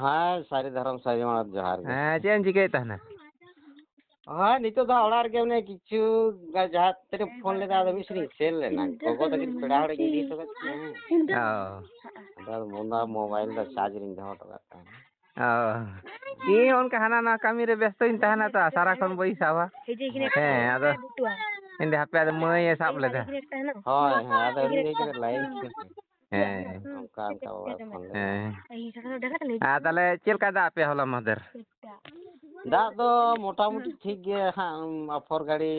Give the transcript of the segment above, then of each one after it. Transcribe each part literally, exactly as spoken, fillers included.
ᱦᱮᱸ, ᱥᱟᱹᱨᱤ ᱫᱷᱚᱨᱚᱢ ᱥᱟᱹᱨᱤ ᱢᱟᱲᱟᱝ ᱡᱚᱦᱟᱨ ᱜᱮ᱾ ᱦᱮᱸ, ᱪᱮᱫ ᱮᱢ ᱪᱤᱠᱟᱹᱭᱮᱫ ᱛᱟᱦᱮᱱᱟ? ᱦᱳᱭ, ᱱᱤᱛᱚᱜ ᱫᱚ ᱚᱲᱟᱜ ᱨᱮᱜᱮ ᱢᱮᱱᱟᱹᱧ, ᱠᱤᱪᱷᱩ ᱜᱟ-, ᱡᱟᱦᱟᱸ ᱛᱤᱱᱟᱹᱜ ᱯᱷᱳᱱ ᱞᱮᱫᱟ, ᱟᱫᱚ ᱢᱤᱫ ᱥᱮᱫ ᱤᱧ ᱥᱮᱱ ᱞᱮᱱᱟ, ᱜᱚᱜᱚ ᱛᱟᱹᱠᱤᱱ ᱯᱮᱲᱟ ᱦᱚᱲᱤᱧ ᱤᱫᱤ ᱦᱚᱴᱚ ᱠᱟᱫ ᱠᱤᱱᱟ᱾ ᱦᱮᱸ᱾ ᱚ᱾ ᱟᱫᱚ ᱚᱱᱟ ᱢᱳᱵᱟᱭᱤᱞ ᱫᱚ ᱪᱟᱨᱡᱽ ᱨᱤᱧ ᱫᱚᱦᱚ ᱦᱚᱴᱚ ᱠᱟᱜ ᱛᱟᱦᱮᱱᱟ᱾ ᱚ᱾ ᱤᱧ ᱦᱚᱸ ᱚᱱᱠᱟ ᱦᱟᱱᱟ ᱱᱟᱣᱟ ᱠᱟᱹᱢᱤ ᱨᱮ ᱵᱮᱥᱛᱚᱧ ᱛᱟᱦᱮᱱᱟ ᱛᱚ, ᱥᱟᱨᱟ ᱠᱷᱚᱱ ᱵᱟᱹᱧ ᱥᱟᱵᱟ᱾ ᱦᱮᱸ, ᱟᱫᱚ ᱤᱧ ᱫᱚ ᱦᱟᱯᱮ, ᱟᱫᱚ ᱢᱟᱹᱭ ᱮ ᱥᱟᱵ ᱞᱮᱫᱟ᱾ ᱦᱳᱭ, ᱦᱮᱸ, ᱟᱫᱚ ᱩᱱᱤ ᱞᱟᱹᱭ ᱠᱮᱫᱟ ᱞᱟᱭᱤᱱ ᱠᱷᱩᱞ ᱯᱮ᱾ ᱦᱮᱸ᱾ ᱚᱱᱠᱟ, ᱚᱱᱠᱟ ᱵᱟᱵᱟ ᱯᱷᱳᱱ ᱞᱮᱫᱟ᱾ ᱦᱮᱸ᱾ ᱟᱨ ᱛᱟᱦᱞᱮ ᱪᱮᱫ ᱞᱮᱠᱟᱭ ᱫᱟᱜ ᱟᱯᱮᱭᱟ ᱦᱚᱞᱟ ᱢᱟᱦᱫᱮᱨ? ᱫᱟᱜ ᱫᱚ ᱢᱚᱴᱟᱢᱩᱴᱤ ᱴᱷᱤᱠ ᱜᱮ ᱦᱟᱸᱜ, ᱟᱯᱷᱚᱨ ᱜᱟᱹᱲᱤ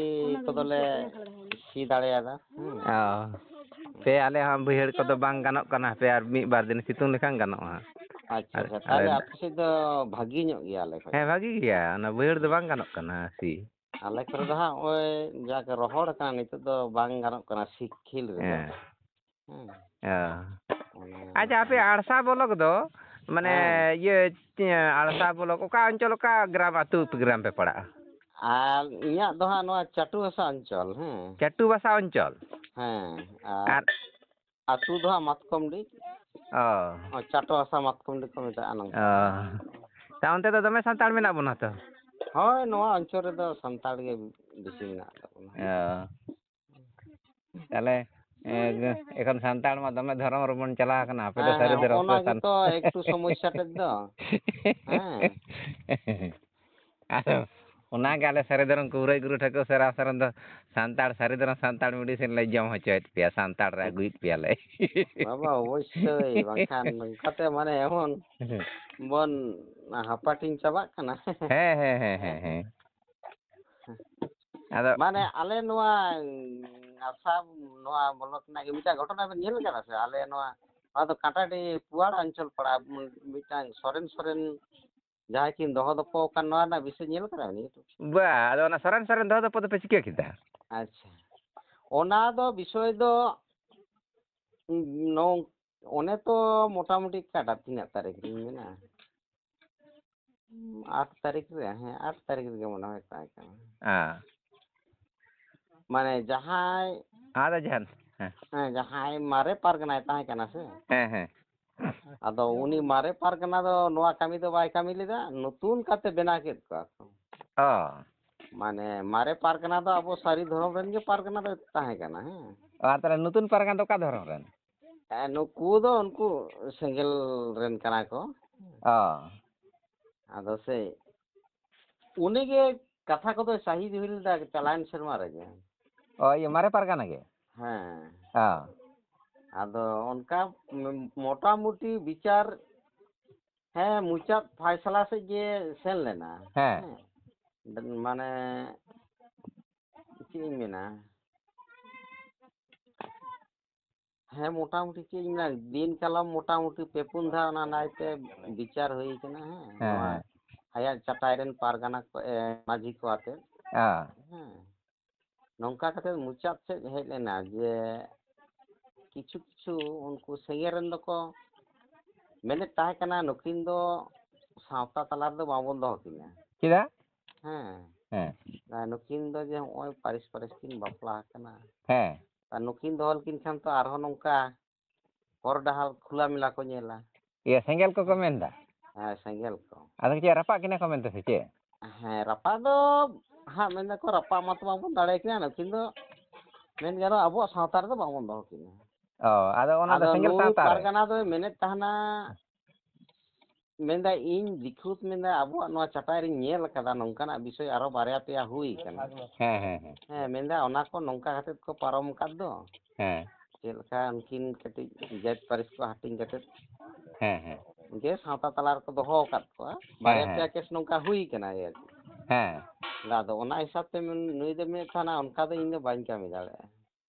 ᱠᱚᱫᱚᱞᱮ ᱥᱤ ᱫᱟᱲᱮᱭᱟᱫᱟ᱾ ᱦᱮᱸ᱾ ᱚ᱾ ᱯᱮ ᱟᱞᱮ ᱦᱚᱸ ᱵᱟᱹᱭᱦᱟᱹᱲ ᱠᱚᱫᱚ ᱵᱟᱝ ᱜᱟᱱᱚᱜ ᱠᱟᱱᱟ, ᱦᱟᱯᱮ ᱟᱨ ᱢᱤᱫ ᱵᱟᱨ ᱫᱤᱱ ᱥᱤᱛᱩᱝ ᱞᱮᱠᱷᱟᱱ ᱜᱟᱱᱚᱜᱼᱟ ᱦᱟᱸᱜ᱾ ᱟᱪᱪᱷᱟ, ᱟᱞᱮ, ᱟᱪᱪᱷᱟ, ᱟᱞᱮ ᱛᱟᱦᱞᱮ ᱟᱯᱮ ᱥᱮᱫ ᱫᱚ ᱵᱷᱟᱹᱜᱤ ᱧᱚᱜ ᱜᱮᱭᱟ ᱟᱞᱮ ᱠᱷᱚᱡ ᱦᱮᱸ, ᱫᱚ᱾ ᱵᱷᱟᱹᱜᱤ ᱜᱮᱭᱟ, ᱚᱱᱟ ᱵᱟᱹᱭᱦᱟᱹᱲ ᱫᱚ ᱵᱟᱝ ᱜᱟᱱᱚᱜ ᱠᱟᱱᱟ ᱥᱤ᱾ ᱟᱞᱮ ᱠᱚᱨᱮ ᱫᱚ ᱦᱟᱸᱜ ᱱᱚᱜᱼᱚᱭ ᱡᱟᱜᱮ ᱨᱚᱦᱚᱲ ᱟᱠᱟᱱᱟ, ᱱᱤᱛᱚᱜ ᱫᱚ ᱵᱟᱝ ᱜᱟᱱᱚᱜ ᱠᱟᱱᱟ ᱥᱤ ᱠᱷᱮᱞ ᱨᱮᱫᱚ᱾ ᱦᱮᱸ᱾ ᱦᱮᱸ᱾ ᱚ᱾ ᱚᱱᱮ ᱟᱪᱪᱷᱟ, ᱚᱱᱠᱟ᱾ ᱟᱯᱮ ᱟᱲᱥᱟ ᱵᱞᱚᱠ ᱫᱚ, ᱢᱟᱱᱮ, ᱦᱮᱸ᱾ ᱤᱭᱟᱹ, ᱪᱮ-, ᱟᱲᱥᱟ ᱵᱞᱚᱠ, ᱚᱠᱟ ᱚᱧᱪᱚᱞ, ᱚᱠᱟ ᱜᱨᱟᱢ, ᱟᱹᱛᱩ ᱜᱨᱟᱢ ᱯᱮ ᱯᱟᱲᱟᱜᱼᱟ? ᱟᱨ ᱤᱧᱟᱹᱜ ᱫᱚ ᱦᱟᱸᱜ ᱱᱚᱣᱟ ᱪᱟᱴᱩ ᱦᱟᱥᱟ ᱚᱧᱪᱚᱞ, ᱦᱮᱸ᱾ ᱪᱟᱴᱩ ᱵᱟᱥᱟ ᱚᱧᱪᱚᱞ? ᱦᱮᱸ, ᱟᱨ ᱟᱨ ᱟᱹᱛᱩ ᱫᱚ ᱦᱟᱸᱜ ᱢᱟᱛᱠᱚᱢᱰᱤ᱾ ᱚ᱾ ᱚ, ᱪᱟᱴᱚ ᱦᱟᱥᱟ ᱢᱟᱛᱠᱚᱢᱰᱤ ᱠᱚ ᱢᱮᱛᱟᱜᱼᱟ ᱱᱚᱝᱠᱟ᱾ ᱚ᱾ ᱛᱟ ᱚᱱᱛᱮ ᱫᱚ ᱫᱚᱢᱮ ᱥᱟᱱᱛᱟᱲ ᱢᱮᱱᱟᱜ ᱵᱚᱱᱟ ᱛᱚ? ᱦᱳᱭ, ᱱᱚᱣᱟ ᱚᱧᱪᱚᱞ ᱨᱮᱫᱚ ᱥᱟᱱᱛᱟᱲ ᱜᱮ ᱵᱮᱥᱤ ᱢᱮᱱᱟᱜ ᱛᱟᱵᱚᱱᱟ᱾ ᱚ᱾ ᱛᱟᱦᱞᱮ, ᱮ, ᱮᱠᱷᱚᱱ ᱥᱟᱱᱛᱟᱲ ᱢᱟ ᱫᱚᱢᱮ ᱫᱷᱚᱨᱚᱢ ᱨᱮᱵᱚᱱ ᱪᱟᱞᱟᱣ ᱠᱟᱱᱟ, ᱟᱯᱮ ᱫᱚ ᱦᱮᱸ, ᱥᱟᱹᱨᱤ ᱦᱮᱸ, ᱫᱷᱚᱨᱚᱢ ᱦᱚᱸᱜᱼᱚ ᱯᱮ ᱱᱟ ᱥᱟᱱ- ᱜᱮᱛᱚ ᱮᱠᱴᱩ ᱥᱚᱢᱚᱥᱥᱟ ᱛᱮᱫ ᱫᱚ᱾ ᱦᱮᱸ᱾ ᱟᱫᱚ ᱚᱱᱟᱜᱮ ᱟᱞᱮ ᱥᱟᱹᱨᱤ ᱫᱷᱚᱨᱚᱢ ᱠᱩᱵᱨᱟᱹᱭ ᱜᱩᱨᱩ ᱴᱷᱟᱹᱠᱩᱨ ᱥᱮ ᱨᱟᱢ ᱥᱚᱨᱚᱱ ᱫᱚ ᱥᱟᱱᱛᱟᱲ, ᱥᱟᱹᱨᱤ ᱫᱷᱚᱨᱚᱢ ᱥᱟᱱᱛᱟᱲ medicine ᱞᱮ ᱡᱚᱢ ᱦᱚᱪᱚᱭᱮᱫ ᱯᱮᱭᱟ, ᱥᱟᱱᱛᱟᱲ ᱨᱮ ᱟᱹᱜᱩᱭᱮᱫ ᱯᱮᱭᱟᱞᱮ᱾ ᱵᱟᱵᱟ, ᱚᱵᱚᱥᱥᱳᱭ, ᱵᱟᱝᱠᱷᱟᱱ ᱱᱚᱝᱠᱟᱛᱮ ᱢᱟᱱᱮ ᱮᱢᱚᱱ ᱵᱚᱱ ᱦᱟᱯᱟᱴᱤᱧ ᱪᱟᱵᱟᱜ ᱠᱟᱱᱟ᱾ ᱦᱮᱸ, ᱦᱮᱸ, ᱦᱮᱸ, ᱦᱮᱸ, ᱦᱮᱸ᱾ ᱟᱫᱚ ᱢᱟᱱᱮ ᱟᱞᱮ ᱱᱚᱣᱟ, ᱩᱸ, ᱟᱥᱟᱢ ᱱᱚᱣᱟ ᱵᱞᱚᱠ ᱨᱮᱱᱟᱜ ᱜᱮ ᱢᱤᱫᱴᱟᱝ ᱜᱷᱚᱴᱚᱱᱟ ᱵᱮᱱ ᱧᱮᱞ ᱠᱟᱫᱟ ᱥᱮ? ᱟᱞᱮ ᱱᱚᱣᱟ, ᱱᱚᱣᱟ ᱫᱚ ᱠᱟᱴᱟᱰᱤ ᱯᱩᱣᱟᱲ ᱚᱧᱪᱚᱞ ᱯᱟᱲᱟ, ᱩᱸ, ᱢᱤᱫᱴᱟᱝ ᱥᱚᱨᱮᱱ ᱥᱚᱨᱮᱱ ᱡᱟᱦᱟᱸᱭ ᱠᱤᱱ ᱫᱚᱦᱚ ᱫᱚᱯᱚ ᱟᱠᱟᱱ, ᱱᱚᱣᱟ ᱨᱮᱱᱟᱜ ᱵᱤᱥᱚᱭ ᱧᱮᱞ ᱠᱟᱫᱟ ᱵᱮᱱ YouTube? ᱵᱟ, ᱟᱫᱚ ᱚᱱᱟ ᱥᱚᱨᱮᱱ ᱥᱚᱨᱮᱱ ᱫᱚᱦᱚ ᱫᱚᱯᱚ ᱫᱚᱯᱮ ᱪᱤᱠᱟᱹ ᱠᱮᱫᱟ? ᱟᱪᱪᱷᱟ, ᱚᱱᱟ ᱫᱚ ᱵᱤᱥᱚᱭ ᱫᱚ, ᱩᱸ, ᱱᱚᱝ-, ᱚᱱᱮ ᱛᱚ ᱢᱚᱴᱟᱢᱩᱴᱤ ᱚᱠᱟᱴᱟᱜ ᱛᱤᱱᱟᱹᱜ ᱛᱟᱹᱨᱤᱠᱷ ᱨᱤᱧ ᱢᱮᱱᱟ? ᱩᱸ, ᱟᱴ ᱛᱟᱹᱨᱤᱠᱷ ᱨᱮ, ᱦᱮᱸ, ᱟᱴ ᱛᱟᱹᱨᱤᱠᱷ ᱨᱮᱜᱮ ᱢᱚᱱᱮ ᱦᱚᱭ ᱛᱟᱦᱮᱸ ᱠᱟᱱᱟ᱾ ᱦᱮᱸ᱾ ᱢᱟᱱᱮ ᱡᱟᱦᱟᱸᱭ ᱟᱫᱚ ᱡᱟᱦᱟᱱ, ᱦᱮᱸ᱾ ᱦᱮᱸ, ᱡᱟᱦᱟᱸᱭ ᱢᱟᱨᱮ ᱯᱟᱨᱜᱟᱱᱟᱭ ᱛᱟᱦᱮᱸ ᱠᱟᱱᱟ ᱥᱮ? ᱦᱮᱸ, ᱦᱮᱸ᱾ ᱟᱫᱚ ᱩᱱᱤ ᱢᱟᱨᱮ ᱯᱟᱨᱜᱟᱱᱟ ᱫᱚ ᱱᱚᱣᱟ ᱠᱟᱹᱢᱤ ᱫᱚ ᱵᱟᱭ ᱠᱟᱹᱢᱤ ᱞᱮᱫᱟ, ᱱᱚᱛᱩᱱ ᱠᱟᱛᱮ ᱵᱮᱱᱟᱣ ᱠᱮᱫ ᱠᱚᱣᱟ ᱠᱚ᱾ ᱚ᱾ ᱢᱟᱱᱮ ᱢᱟᱨᱮ ᱯᱟᱨᱜᱟᱱᱟ ᱫᱚ ᱟᱵᱚ ᱥᱟᱹᱨᱤ ᱫᱷᱚᱨᱚᱢ ᱨᱮᱱ ᱜᱮ ᱯᱟᱨᱜᱟᱱᱟ ᱫᱚ ᱛᱟᱦᱮᱸ ᱠᱟᱱᱟ, ᱦᱮᱸ᱾ ᱟᱨ ᱛᱟᱦᱚᱞᱮ ᱱᱚᱛᱩᱱ ᱯᱟᱨᱜᱟᱱᱟ ᱫᱚ ᱚᱠᱟ ᱫᱷᱚᱨᱚᱢ ᱨᱮᱱ? ᱮ, ᱱᱩᱠᱩ ᱫᱚ ᱩᱱᱠᱩ ᱥᱮᱸᱜᱮᱞ ᱨᱮᱱ ᱠᱟᱱᱟ ᱠᱚ᱾ ᱚ᱾ ᱟᱫᱚ ᱥᱮ ᱩᱱᱤ ᱜᱮ ᱠᱟᱛᱷᱟ ᱠᱚᱫᱚᱭ ᱥᱟᱹᱦᱤ ᱦᱩᱭ ᱞᱮᱫᱟ ᱪᱟᱞᱟᱣᱮᱱ ᱥᱮᱨᱢᱟ ᱨᱮᱜᱮ᱾ ᱚ, ᱤᱭᱟᱹ ᱢᱟᱨᱮ ᱯᱟᱨᱜᱟᱱᱟ ᱜᱮ? ᱦᱮᱸ᱾ ᱚ᱾ ᱟᱫᱚ ᱚᱱᱠᱟ ᱢ-, ᱢᱚᱴᱟᱢᱩᱴᱤ ᱵᱤᱪᱟᱨ, ᱦᱮᱸ, ᱢᱩᱪᱟᱹᱫ ᱯᱷᱟᱭᱥᱟᱞᱟ ᱥᱮᱫ ᱜᱮ ᱥᱮᱱ ᱞᱮᱱᱟ᱾ ᱦᱮᱸ᱾ ᱦᱮᱸ᱾ ᱢᱟᱱᱮ, ᱪᱮᱫ ᱤᱧ ᱢᱮᱱᱟ? ᱦᱮᱸ, ᱢᱚᱴᱟᱢᱩᱴᱤ ᱪᱮᱫ ᱤᱧ ᱢᱮᱱᱟ, ᱫᱤᱱ ᱠᱟᱞᱚᱢ ᱢᱚᱴᱟᱢᱩᱴᱤ ᱯᱮ ᱯᱩᱱ ᱫᱷᱟᱣ ᱚᱱᱟ ᱱᱟᱭᱛᱮ ᱵᱤᱪᱟᱨ ᱦᱩᱭ ᱠᱟᱱᱟ, ᱦᱮᱸ᱾ ᱦᱮᱸ, ᱱᱚᱣᱟ ᱦᱮᱸ᱾ ᱟᱭᱟᱜ ᱪᱟᱴᱟᱭ ᱨᱮᱱ ᱯᱟᱨᱜᱟᱱᱟ ᱠᱚ, ᱮ, ᱢᱟᱹᱡᱷᱤ ᱠᱚ ᱟᱛᱮ᱾ ᱦᱮᱸ᱾ ᱦᱮᱸ᱾ ᱱᱚᱝᱠᱟ ᱠᱟᱛᱮ ᱢᱩᱪᱟᱹᱫ ᱥᱮᱫ ᱦᱮᱡ ᱞᱮᱱᱟ ᱡᱮ ᱠᱤᱪᱷᱩ ᱠᱤᱪᱷᱩ ᱩᱱᱠᱩ ᱥᱮᱸᱜᱮᱞ ᱨᱮᱱ ᱫᱚᱠᱚ ᱢᱮᱱᱮᱫ ᱛᱟᱦᱮᱸ ᱠᱟᱱᱟ, ᱱᱩᱠᱤᱱ ᱫᱚ ᱥᱟᱶᱛᱟ ᱛᱟᱞᱟ ᱨᱮᱫᱚ ᱵᱟᱵᱚᱱ ᱫᱚᱦᱚ ᱠᱤᱱᱟ᱾ ᱪᱮᱫᱟᱜ? ᱦᱮᱸ᱾ ᱦᱮᱸ᱾ ᱟᱨ ᱱᱩᱠᱤᱱ ᱫᱚ ᱡᱮ ᱦᱚᱸᱜᱼᱚᱭ ᱯᱟᱹᱨᱤᱥ ᱯᱟᱹᱨᱤᱥ ᱠᱤᱱ ᱵᱟᱯᱞᱟ ᱟᱠᱟᱱᱟ᱾ ᱦᱮᱸ᱾ ᱟᱨ ᱱᱩᱠᱤᱱ ᱫᱚᱦᱚ ᱞᱮᱠᱤᱱ ᱠᱷᱟᱱ ᱛᱚ ᱟᱨᱦᱚᱸ ᱱᱚᱝᱠᱟ ᱦᱚᱨ ᱰᱟᱦᱟᱨ ᱠᱷᱩᱞᱟ ᱢᱮᱞᱟ ᱠᱚ ᱧᱮᱞᱟ᱾ ᱤᱭᱟᱹ, ᱥᱮᱸᱜᱮᱞ ᱠᱚᱠᱚ ᱢᱮᱱ ᱮᱫᱟ? ᱦᱮᱸ, ᱥᱮᱸᱜᱮᱞ ᱠᱚ᱾ ᱟᱫᱚ ᱪᱮᱫ, ᱨᱟᱯᱟᱜ ᱠᱤᱱᱟ ᱠᱚ ᱢᱮᱱᱛᱮ ᱥᱮ ᱪᱮᱫ? ᱦᱮᱸ, ᱨᱟᱯᱟᱜ ᱫᱚ ᱦᱟᱸᱜ ᱢᱮᱱ ᱫᱟᱠᱚ ᱨᱟᱯᱟᱜ ᱢᱟᱛᱚ ᱵᱟᱝᱵᱚᱱ ᱫᱟᱲᱮ ᱠᱤᱱᱟ, ᱱᱩᱠᱤᱱ ᱫᱚ ᱢᱮᱱ ᱜᱟᱱᱚᱜᱼᱟ ᱟᱵᱚᱣᱟᱜ ᱥᱟᱶᱛᱟ ᱨᱮᱫᱚ ᱵᱟᱝᱵᱚᱱ ᱫᱚᱦᱚ ᱠᱤᱱᱟ᱾ ᱚ, ᱟᱫᱚ ᱚᱱᱟ ᱫᱚ ᱟᱫᱚ ᱥᱮᱸᱜᱮᱞ ᱱᱩᱭ ᱥᱟᱶᱛᱟ ᱨᱮ? ᱯᱟᱨᱜᱟᱱᱟ ᱫᱚᱭ ᱢᱮᱱᱮᱫ ᱛᱟᱦᱮᱱᱟ, ᱢᱮᱱᱫᱟ ᱤᱧ ᱫᱤᱠᱷᱩᱛ, ᱢᱮᱱᱫᱟ ᱟᱵᱚᱣᱟᱜ ᱱᱚᱣᱟ ᱪᱟᱴᱟᱭ ᱨᱤᱧ ᱧᱮᱞ ᱟᱠᱟᱫᱟ, ᱱᱚᱝᱠᱟᱱᱟᱜ ᱵᱤᱥᱚᱭ ᱟᱨᱚ ᱵᱟᱨᱭᱟ ᱯᱮᱭᱟ ᱦᱩᱭ ᱠᱟᱱᱟ᱾ ᱦᱮᱸ, ᱦᱮᱸ, ᱦᱮᱸ᱾ ᱦᱮᱸ, ᱢᱮᱱᱫᱟ ᱚᱱᱟ ᱠᱚ ᱱᱚᱝᱠᱟ ᱠᱟᱛᱮ ᱠᱚ ᱯᱟᱨᱚᱢ ᱟᱠᱟᱫ ᱫᱚ᱾ ᱦᱮᱸ᱾ ᱪᱮᱫ ᱞᱮᱠᱟ ᱩᱱᱠᱤᱱ ᱠᱟᱹᱴᱤᱡ ᱡᱟᱹᱛ ᱯᱟᱹᱨᱤᱥ ᱠᱚ ᱦᱟᱹᱴᱤᱧ ᱠᱟᱛᱮ ᱦᱮᱸ, ᱦᱮᱸ᱾ ᱜᱮ ᱥᱟᱶᱛᱟ ᱛᱟᱞᱟ ᱨᱮᱠᱚ ᱫᱚᱦᱚ ᱟᱠᱟᱫ ᱠᱚᱣᱟ᱾ ᱦᱮᱸ, ᱵᱟᱨᱭᱟ ᱦᱮᱸ᱾ ᱯᱮᱭᱟ ᱠᱮᱥ ᱱᱚᱝᱠᱟ ᱦᱩᱭ ᱠᱟᱱᱟ ᱟᱨᱠᱤ᱾ ᱦᱮᱸ᱾ ᱟᱫᱚ ᱚᱱᱟ ᱦᱤᱥᱟᱹᱵ ᱛᱮ ᱱᱩᱭ ᱫᱚ ᱢᱮᱱᱮᱫ ᱛᱟᱦᱮᱱᱟ, ᱚᱱᱠᱟ ᱫᱚ ᱤᱧ ᱫᱚ ᱵᱟᱹᱧ ᱠᱟᱹᱢᱤ ᱫᱟᱲᱮᱭᱟᱜᱼᱟ᱾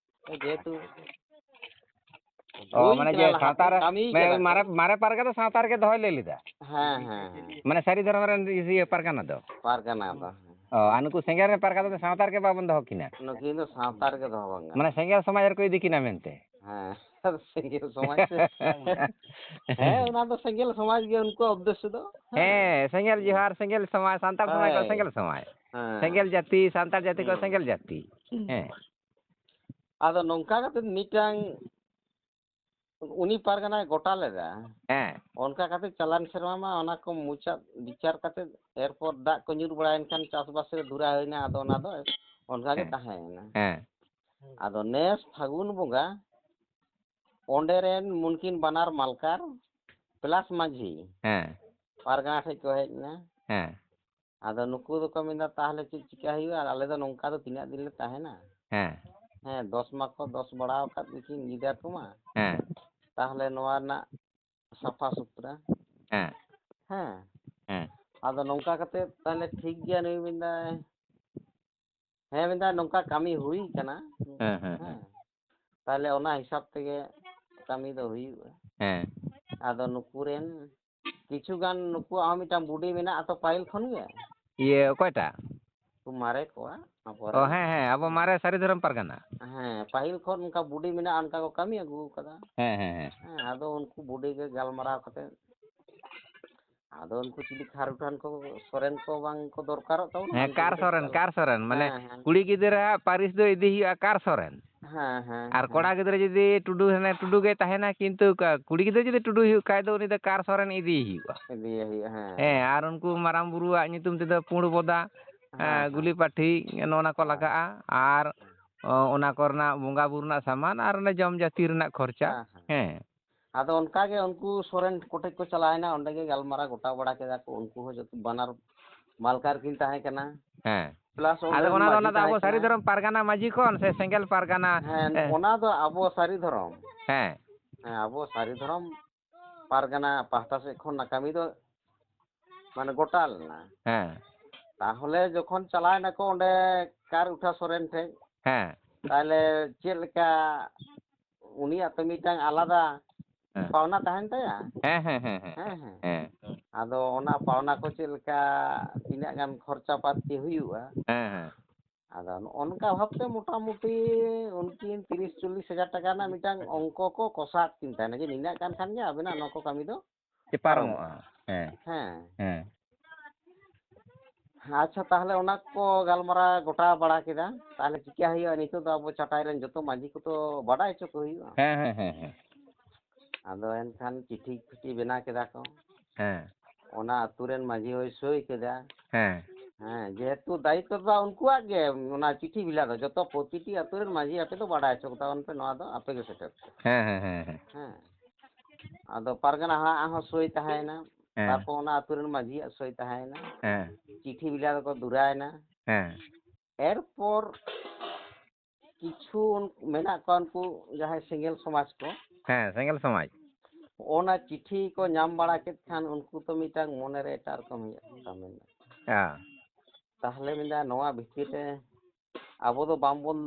ᱡᱮᱦᱮᱛᱩ ᱚ, ᱦᱩᱭ ᱢᱟᱱᱮ ᱠᱟᱱᱟ, ᱡᱮ ᱞᱟᱦᱟ ᱥᱟᱶᱛᱟ ᱠᱷᱚᱱ ᱨᱮ, ᱠᱟᱹᱢᱤ ᱢᱮ-, ᱠᱟᱫᱟ ᱠᱚ᱾ ᱢᱟᱨᱮ, ᱢᱟᱨᱮ ᱯᱟᱨᱜᱟᱱᱟ ᱫᱚ ᱥᱟᱶᱛᱟ ᱨᱮᱜᱮ ᱫᱚᱦᱚᱭ ᱞᱟᱹᱭ ᱞᱮᱫᱟ᱾ ᱦᱮᱸ, ᱦᱮᱸ, ᱦᱮᱸ᱾ ᱢᱟᱱᱮ ᱥᱟᱹᱨᱤ ᱫᱷᱚᱨᱚᱢ ᱨᱮᱱ ᱤᱭᱟᱹ ᱯᱟᱨᱜᱟᱱᱟ ᱫᱚ᱾ ᱯᱟᱨᱜᱟᱱᱟ ᱫᱚ, ᱦᱮᱸ᱾ ᱚ, ᱟᱨ ᱱᱩᱠᱩ ᱥᱮᱸᱜᱮᱞ ᱨᱮᱱ ᱯᱟᱨᱜᱟᱱᱟ ᱫᱚ ᱥᱟᱶᱛᱟ ᱨᱮᱜᱮ ᱵᱟᱵᱚᱱ ᱫᱚᱦᱚ ᱠᱤᱱᱟ᱾ ᱱᱩᱠᱤᱱ ᱫᱚ ᱥᱟᱶᱛᱟ ᱨᱮᱜᱮ ᱫᱚᱦᱚ ᱵᱟᱝ ᱜᱟᱱᱚᱜᱼᱟ᱾ ᱢᱟᱱᱮ ᱥᱮᱸᱜᱮᱞ ᱥᱚᱢᱟᱡᱽ ᱨᱮᱠᱚ ᱤᱫᱤ ᱠᱤᱱᱟ ᱢᱮᱱᱛᱮ᱾ ᱦᱮᱸ, ᱥᱮᱸᱜᱮᱞ ᱥᱚᱢᱟᱡᱽ ᱥᱮ᱾ ᱦᱮᱸ, ᱚᱱᱟ ᱫᱚ ᱥᱮᱸᱜᱮᱞ ᱥᱚᱢᱟᱡᱽ ᱜᱮ ᱩᱱᱠᱩᱣᱟᱜ ᱩᱫᱽᱫᱮᱥᱥᱚ ᱫᱚ᱾ ᱦᱮᱸ, ᱥᱮᱸᱜᱮᱞ ᱦᱮᱸ᱾ ᱡᱚᱦᱟᱨ, ᱥᱮᱸᱜᱮᱞ ᱥᱚᱢᱟᱡᱽ, ᱥᱟᱱᱛᱟᱲ ᱥᱚᱢᱟᱡᱽ ᱠᱚ ᱦᱳᱭ᱾ ᱥᱮᱸᱜᱮᱞ ᱥᱚᱢᱟᱡᱽ᱾ ᱦᱮᱸ᱾ ᱥᱮᱸᱜᱮᱞ ᱡᱟᱹᱛᱤ, ᱥᱟᱱᱛᱟᱲ ᱡᱟᱹᱛᱤ ᱠᱚ ᱦᱩᱸ᱾ ᱥᱮᱸᱜᱮᱞ ᱡᱟᱹᱛᱤ᱾ ᱦᱩᱸ᱾ ᱦᱮᱸ᱾ ᱟᱫᱚ ᱱᱚᱝᱠᱟ ᱠᱟᱛᱮ ᱢᱤᱫᱴᱟᱝ ᱩᱱᱤ ᱯᱟᱨᱜᱟᱱᱟᱭ ᱜᱚᱴᱟ ᱞᱮᱫᱟ᱾ ᱦᱮᱸ᱾ ᱚᱱᱠᱟ ᱠᱟᱛᱮ ᱪᱟᱞᱟᱣᱮᱱ ᱥᱮᱨᱢᱟ ᱢᱟ ᱚᱱᱟ ᱠᱚ ᱢᱚᱪᱟ ᱵᱤᱪᱟᱨ ᱠᱟᱛᱮ, ᱮᱨᱯᱚᱨ ᱫᱟᱜ ᱠᱚ ᱧᱩᱨ ᱵᱟᱲᱟᱭᱮᱱ ᱠᱷᱟᱱ ᱪᱟᱥᱵᱟᱥ ᱨᱮ ᱫᱷᱩᱨᱟᱹᱣ ᱦᱩᱭᱱᱟ᱾ ᱟᱫᱚ ᱚᱱᱟ ᱫᱚ ᱚᱱᱠᱟ ᱜᱮ ᱦᱮᱸ᱾ ᱛᱟᱦᱮᱸᱭᱮᱱᱟ᱾ ᱦᱮᱸ᱾ ᱟᱫᱚ ᱱᱮᱥ ᱯᱷᱟᱹᱜᱩᱱ ᱵᱚᱸᱜᱟ ᱚᱸᱰᱮ ᱨᱮᱱ ᱢᱩᱱᱠᱤᱱ ᱵᱟᱱᱟᱨ ᱢᱟᱞᱠᱟᱨ plus ᱢᱟᱹᱡᱷᱤ ᱦᱮᱸ᱾ ᱯᱟᱨᱜᱟᱱᱟ ᱴᱷᱮᱡ ᱠᱚ ᱦᱮᱡ ᱮᱱᱟ᱾ ᱦᱮᱸ᱾ ᱟᱫᱚ ᱱᱩᱠᱩ ᱫᱚᱠᱚ ᱢᱮᱱᱫᱟ, "ᱛᱟᱦᱚᱞᱮ ᱪᱮᱫ ᱪᱤᱠᱟ ᱦᱩᱭᱩᱜᱼᱟ? ᱟᱞᱮ ᱫᱚ ᱱᱚᱝᱠᱟ ᱫᱚ ᱛᱤᱱᱟᱹᱜ ᱫᱤᱱ ᱞᱮ ᱛᱟᱦᱮᱱᱟ?" ᱦᱮᱸ᱾ ᱦᱮᱸ, ᱫᱚᱥ ᱢᱟᱠᱚ ᱫᱚᱥ ᱵᱟᱲᱟ ᱟᱠᱟᱫ ᱜᱮᱠᱤᱱ ᱜᱤᱫᱟᱹᱨ ᱠᱚᱢᱟ᱾ ᱦᱮᱸ᱾ ᱛᱟᱦᱚᱞᱮ ᱱᱚᱣᱟ ᱨᱮᱱᱟᱜ ᱥᱟᱯᱷᱟ ᱥᱩᱛᱨᱟᱹ᱾ ᱦᱮᱸ᱾ ᱦᱮᱸ᱾ ᱦᱮᱸ᱾ ᱟᱫᱚ ᱱᱚᱝᱠᱟ ᱠᱟᱛᱮ ᱛᱟᱦᱚᱞᱮ ᱴᱷᱤᱠ ᱜᱮᱭᱟ, ᱱᱩᱭ ᱢᱮᱱᱫᱟᱭ, ᱦᱮᱸ, ᱢᱮᱱᱫᱟᱭ, "ᱱᱚᱝᱠᱟ ᱠᱟᱹᱢᱤ ᱦᱩᱭ ᱠᱟᱱᱟ᱾" ᱦᱮᱸ, ᱦᱮᱸ, ᱦᱮᱸ᱾ ᱦᱮᱸ᱾ ᱛᱟᱦᱚᱞᱮ ᱚᱱᱟ ᱦᱤᱥᱟᱹᱵ ᱛᱮᱜᱮ ᱠᱟᱹᱢᱤ ᱫᱚ ᱦᱩᱭᱩᱜᱼᱟ᱾ ᱦᱮᱸ᱾ ᱟᱫᱚ ᱱᱩᱠᱩ ᱨᱮᱱ ᱠᱤᱪᱷᱩ ᱜᱟᱱ, ᱱᱩᱠᱩᱣᱟᱜ ᱦᱚᱸ ᱢᱤᱫᱴᱟᱝ ᱵᱩᱰᱤ ᱢᱮᱱᱟᱜᱼᱟ ᱛᱚ ᱯᱟᱹᱦᱤᱞ ᱠᱷᱚᱱ ᱜᱮ᱾ ᱤᱭᱟᱹ, ᱚᱠᱚᱭᱴᱟᱜ? ᱩᱱᱠᱩ ᱢᱟᱨᱮ ᱠᱚᱣᱟ, ᱚ, ᱟᱵᱚᱨᱮᱱ᱾ ᱦᱮᱸ, ᱦᱮᱸ, ᱟᱵᱚ ᱢᱟᱨᱮ ᱥᱟᱹᱨᱤ ᱫᱷᱚᱨᱚᱢ ᱯᱟᱨᱜᱟᱱᱟ᱾ ᱦᱮᱸ, ᱯᱟᱹᱦᱤᱞ ᱠᱷᱚᱱ ᱚᱱᱠᱟ ᱵᱩᱰᱤ ᱢᱮᱱᱟᱜᱼᱟ, ᱚᱱᱠᱟ ᱠᱚ ᱠᱟᱹᱢᱤ ᱟᱹᱜᱩ ᱟᱠᱟᱫᱟ᱾ ᱦᱮᱸ, ᱦᱮᱸ, ᱦᱮᱸ᱾ ᱦᱮᱸ, ᱟᱫᱚ ᱩᱱᱠᱩ ᱵᱩᱰᱤ ᱜᱮ ᱜᱟᱞᱢᱟᱨᱟᱣ ᱠᱟᱛᱮ, ᱟᱫᱚ ᱩᱱᱠᱩ ᱪᱤᱞᱤ ᱠᱷᱟᱨᱩᱴᱷᱟᱱ ᱠᱚ, ᱥᱚᱨᱮᱱ ᱠᱚ ᱵᱟᱝ ᱠᱚ ᱫᱚᱨᱠᱟᱨᱚᱜ ᱛᱟᱵᱚᱱᱟ, ᱦᱮᱸ, ᱩᱱᱠᱩ ᱠᱟᱨ ᱠᱚ ᱥᱚᱨᱮᱱ, ᱪᱟᱞᱟᱜ᱾ ᱠᱟᱨ ᱥᱚᱨᱮᱱ, ᱢᱟᱱᱮ ᱦᱮᱸ, ᱦᱮᱸ᱾ ᱠᱩᱲᱤ ᱜᱤᱫᱽᱨᱟᱹᱣᱟᱜ ᱯᱟᱹᱨᱤᱥ ᱫᱚ ᱤᱫᱤ ᱦᱩᱭᱩᱜᱼᱟ ᱠᱟᱨ ᱥᱚᱨᱮᱱ᱾ ᱦᱮᱸ, ᱦᱮᱸ, ᱟᱨ ᱦᱮᱸ᱾ ᱠᱚᱲᱟ ᱜᱤᱫᱽᱨᱟᱹ ᱡᱩᱫᱤ ᱴᱩᱰᱩ, ᱦᱮᱸ, ᱴᱩᱰᱩ ᱜᱮᱭ ᱛᱟᱦᱮᱱᱟ, ᱠᱤᱱᱛᱩ ᱠᱟ-, ᱠᱩᱲᱤ ᱜᱤᱫᱽᱨᱟᱹ ᱡᱩᱫᱤ ᱴᱩᱰᱩᱭ ᱦᱩᱭᱩᱜ ᱠᱷᱟᱡ ᱫᱚ ᱩᱱᱤ ᱫᱚ ᱠᱟᱨ ᱥᱚᱨᱮᱱ ᱤᱫᱤᱭᱮ ᱦᱩᱭᱩᱜᱼᱟ᱾ ᱤᱫᱤᱭᱮ ᱦᱩᱭᱩᱜᱼᱟ, ᱦᱮᱸ᱾ ᱦᱮᱸ, ᱟᱨ ᱩᱱᱠᱩ ᱢᱟᱨᱟᱝ ᱵᱩᱨᱩᱣᱟᱜ ᱧᱩᱛᱩᱢ ᱛᱮᱫᱚ ᱯᱩᱸᱰ ᱵᱚᱫᱟ, ᱦᱮᱸ, ᱮᱸ, ᱦᱮᱸ᱾ ᱜᱩᱞᱤ ᱯᱟᱹᱴᱷᱤ, ᱱᱚᱜᱼᱚ ᱱᱟ ᱠᱚ ᱦᱮᱸ᱾ ᱞᱟᱜᱟᱜᱼᱟ᱾ ᱟᱨ, ᱦᱮᱸ᱾ ᱚ, ᱚᱱᱟ ᱠᱚᱨᱮᱱᱟᱜ ᱵᱚᱸᱜᱟ ᱵᱩᱨᱩ ᱨᱮᱱᱟᱜ ᱥᱟᱢᱟᱱ ᱟᱨ ᱚᱱᱮ ᱡᱚᱢ ᱡᱟᱹᱛᱤ ᱨᱮᱱᱟᱜ ᱠᱷᱚᱨᱪᱟ᱾ ᱦᱮᱸ, ᱦᱮᱸ᱾ ᱦᱮᱸ᱾ ᱟᱫᱚ ᱚᱱᱠᱟ ᱜᱮ ᱩᱱᱠᱩ ᱥᱚᱨᱮᱱ ᱠᱚᱴᱷᱮᱡ ᱠᱚ ᱪᱟᱞᱟᱣᱮᱱᱟ, ᱚᱸᱰᱮ ᱜᱮ ᱜᱟᱞᱢᱟᱨᱟᱣ ᱜᱚᱴᱟ ᱵᱟᱲᱟ ᱠᱮᱫᱟ ᱠᱚ᱾ ᱩᱱᱠᱩ ᱦᱚᱸ ᱡᱚᱛᱚ ᱵᱟᱱᱟᱨ ᱢᱟᱞᱠᱟᱨ ᱠᱤᱱ ᱛᱟᱦᱮᱸ ᱠᱟᱱᱟ᱾ ᱦᱮᱸ᱾ Plus ᱟᱫᱚ ᱚᱸᱰᱮ ᱚᱱᱟ ᱫᱚ, ᱢᱟᱹᱡᱷᱤ ᱚᱱᱟ ᱫᱚ ᱟᱵᱚ ᱛᱟᱦᱮᱸ ᱥᱟᱹᱨᱤ ᱠᱟᱱᱟ᱾ ᱫᱷᱚᱨᱚᱢ ᱯᱟᱨᱜᱟᱱᱟ ᱢᱟᱹᱡᱷᱤ ᱠᱷᱚᱱ ᱥᱮ ᱥᱮᱸᱜᱮᱞ ᱯᱟᱨᱜᱟᱱᱟ? ᱦᱮᱸ, ᱮ, ᱚᱱᱟ ᱫᱚ ᱟᱵᱚ ᱥᱟᱹᱨᱤ ᱫᱷᱚᱨᱚᱢ᱾ ᱦᱮᱸ᱾ ᱦᱮᱸ, ᱟᱵᱚ ᱥᱟᱹᱨᱤ ᱫᱷᱚᱨᱚᱢ ᱯᱟᱨᱜᱟᱱᱟ ᱯᱟᱦᱴᱟ ᱥᱮᱫ ᱠᱷᱚᱱ ᱚᱱᱟ ᱠᱟᱹᱢᱤ ᱫᱚ ᱢᱟᱱᱮ ᱜᱚᱴᱟ ᱞᱮᱱᱟ᱾ ᱦᱮᱸ᱾ ᱛᱟᱦᱚᱞᱮ ᱡᱚᱠᱷᱚᱱ ᱪᱟᱞᱟᱣ ᱮᱱᱟᱠᱚ ᱚᱸᱰᱮ ᱠᱟᱨ ᱩᱴᱷᱟ ᱥᱚᱨᱮᱱ ᱴᱷᱮᱡ, ᱦᱮᱸ᱾ ᱛᱟᱦᱚᱞᱮ ᱪᱮᱫ ᱞᱮᱠᱟ ᱩᱱᱤᱭᱟᱜ ᱛᱚ ᱢᱤᱫᱴᱟᱝ ᱟᱞᱟᱫᱟ ᱦᱮᱸ᱾ ᱯᱟᱣᱱᱟ ᱛᱟᱦᱮᱱ ᱛᱟᱭᱟ? ᱦᱮᱸ, ᱦᱮᱸ, ᱦᱮᱸ, ᱦᱮᱸ᱾ ᱦᱮᱸ, ᱦᱮᱸ᱾ ᱦᱮᱸ᱾ ᱟᱫᱚ ᱚᱱᱟ ᱯᱟᱣᱱᱟ ᱠᱚ ᱪᱮᱫ ᱞᱮᱠᱟ, ᱛᱤᱱᱟᱹᱜ ᱜᱟᱱ ᱠᱷᱚᱨᱪᱟ ᱯᱟᱹᱛᱤ ᱦᱩᱭᱩᱜᱼᱟ? ᱦᱮᱸ, ᱦᱮᱸ᱾ ᱟᱫᱚ ᱱᱚᱜᱼᱚ ᱱᱚᱝᱠᱟ ᱵᱷᱟᱵᱛᱮ ᱢᱚᱴᱟᱢᱩᱴᱤ ᱩᱱᱠᱤᱱ ᱛᱤᱨᱤᱥ ᱪᱚᱞᱞᱤᱥ ᱦᱟᱡᱟᱨ ᱴᱟᱠᱟ ᱨᱮᱱᱟᱜ ᱢᱤᱫᱴᱟᱝ ᱚᱝᱠᱚ ᱠᱚ ᱠᱚᱥᱟᱫ ᱠᱤᱱ ᱛᱟᱦᱮᱱᱟ ᱡᱮ ᱱᱤᱱᱟᱹᱜ ᱜᱟᱱ ᱠᱷᱟᱱ ᱜᱮ ᱟᱵᱮᱱᱟᱜ ᱱᱚᱣᱟ ᱠᱚ ᱠᱟᱹᱢᱤ ᱫᱚ ᱪᱮ ᱯᱟᱨᱚᱢᱚᱜᱼᱟ᱾ ᱯᱟᱨᱚᱢᱚᱜᱼᱟ᱾ ᱦᱮᱸ᱾ ᱦᱮᱸ᱾ ᱦᱮᱸ᱾ ᱟᱪᱪᱷᱟ, ᱛᱟᱦᱚᱞᱮ ᱚᱱᱟ ᱠᱚ ᱜᱟᱞᱢᱟᱨᱟᱣ ᱜᱚᱴᱟ ᱵᱟᱲᱟ ᱠᱮᱫᱟ᱾ ᱛᱟᱦᱚᱞᱮ ᱪᱤᱠᱟᱹ ᱦᱩᱭᱩᱜᱼᱟ? ᱱᱤᱛᱚᱜ ᱫᱚ ᱟᱵᱚ ᱪᱟᱴᱟᱭ ᱨᱮᱱ ᱡᱚᱛᱚ ᱢᱟᱹᱡᱷᱤ ᱠᱚ ᱛᱚ ᱵᱟᱰᱟᱭ ᱦᱚᱪᱚ ᱠᱚ ᱦᱩᱭᱩᱜᱼᱟ᱾ ᱦᱮᱸ, ᱦᱮᱸ, ᱦᱮᱸ, ᱦᱮᱸ᱾ ᱟᱫᱚ ᱮᱱᱠᱷᱟᱱ ᱪᱤᱴᱷᱤ ᱯᱷᱤᱴᱷᱤ ᱵᱮᱱᱟᱣ ᱠᱮᱫᱟ ᱠᱚ᱾ ᱦᱮᱸ᱾ ᱚᱱᱟ ᱟᱹᱛᱩ ᱨᱮᱱ ᱢᱟᱹᱡᱷᱤ ᱦᱚᱭ ᱥᱳᱭ ᱠᱮᱫᱟ᱾ ᱦᱮᱸ᱾ ᱦᱮᱸ, ᱡᱮᱦᱮᱛᱩ ᱫᱟᱭᱤᱛᱛᱚ ᱫᱚ ᱩᱱᱠᱩᱣᱟᱜ ᱜᱮ, ᱚᱱᱟ ᱪᱤᱴᱷᱤ ᱵᱷᱮᱡᱟ ᱫᱚ ᱡᱚᱛᱚ ᱯᱨᱚᱛᱤᱴᱤ ᱟᱹᱛᱩ ᱨᱮᱱ ᱢᱟᱹᱡᱷᱤ ᱟᱯᱮ ᱫᱚ ᱵᱟᱲᱟᱭ ᱦᱚᱪᱚ ᱠᱚ ᱛᱟᱵᱚᱱ ᱯᱮ, ᱱᱚᱣᱟ ᱫᱚ ᱟᱯᱮ ᱜᱮ ᱥᱮᱴᱮᱨ ᱯᱮ᱾ ᱦᱮᱸ, ᱦᱮᱸ, ᱦᱮᱸ, ᱦᱮᱸ᱾ ᱦᱮᱸ᱾ ᱟᱫᱚ ᱯᱟᱨᱜᱟᱱᱟ ᱦᱟᱲᱟᱜ ᱦᱚᱸ ᱥᱳᱭ ᱛᱟᱦᱮᱸᱭᱮᱱᱟ᱾ ᱦᱮᱸ᱾ ᱛᱟᱨᱯᱚᱨ ᱚᱱᱟ ᱟᱹᱛᱩ ᱨᱮᱱ ᱢᱟᱹᱡᱷᱤᱭᱟᱜ ᱥᱳᱭ ᱛᱟᱦᱮᱸᱭᱮᱱᱟ᱾ ᱦᱮᱸ᱾ ᱪᱤᱴᱷᱤ ᱵᱷᱮᱡᱟ ᱫᱚᱠᱚ ᱫᱩᱨᱟᱭᱮᱱᱟ᱾ ᱦᱮᱸ᱾ ᱮᱨᱯᱚᱨ ᱠᱤᱪᱷᱩ ᱩᱱ-, ᱢᱮᱱᱟᱜ ᱠᱚᱣᱟ ᱩᱱᱠᱩ ᱡᱟᱦᱟᱸᱭ ᱥᱮᱸᱜᱮᱞ ᱥᱚᱢᱟᱡᱽ ᱠᱚ᱾ ᱦᱮᱸ, ᱥᱮᱸᱜᱮᱞ ᱥᱚᱢᱟᱡᱽ᱾ ᱚᱱᱟ ᱪᱤᱴᱷᱤ ᱠᱚ ᱧᱟᱢ ᱵᱟᱲᱟ ᱠᱮᱫ ᱠᱷᱟᱱ ᱩᱱᱠᱩ ᱛᱚ ᱢᱤᱫᱴᱟᱝ ᱢᱚᱱᱮᱨᱮ ᱮᱴᱟᱜ ᱨᱚᱠᱚᱢ ᱦᱩᱭᱩᱜ ᱛᱟᱠᱚᱣᱟ ᱢᱮᱱᱟ᱾ ᱦᱮᱸ᱾ ᱛᱟᱦᱞᱮ ᱢᱮᱱᱫᱟ ᱱᱚᱣᱟ ᱵᱷᱤᱛᱤᱨ ᱨᱮ ᱟᱵᱚ ᱫᱚ ᱵᱟᱝᱵᱚᱱ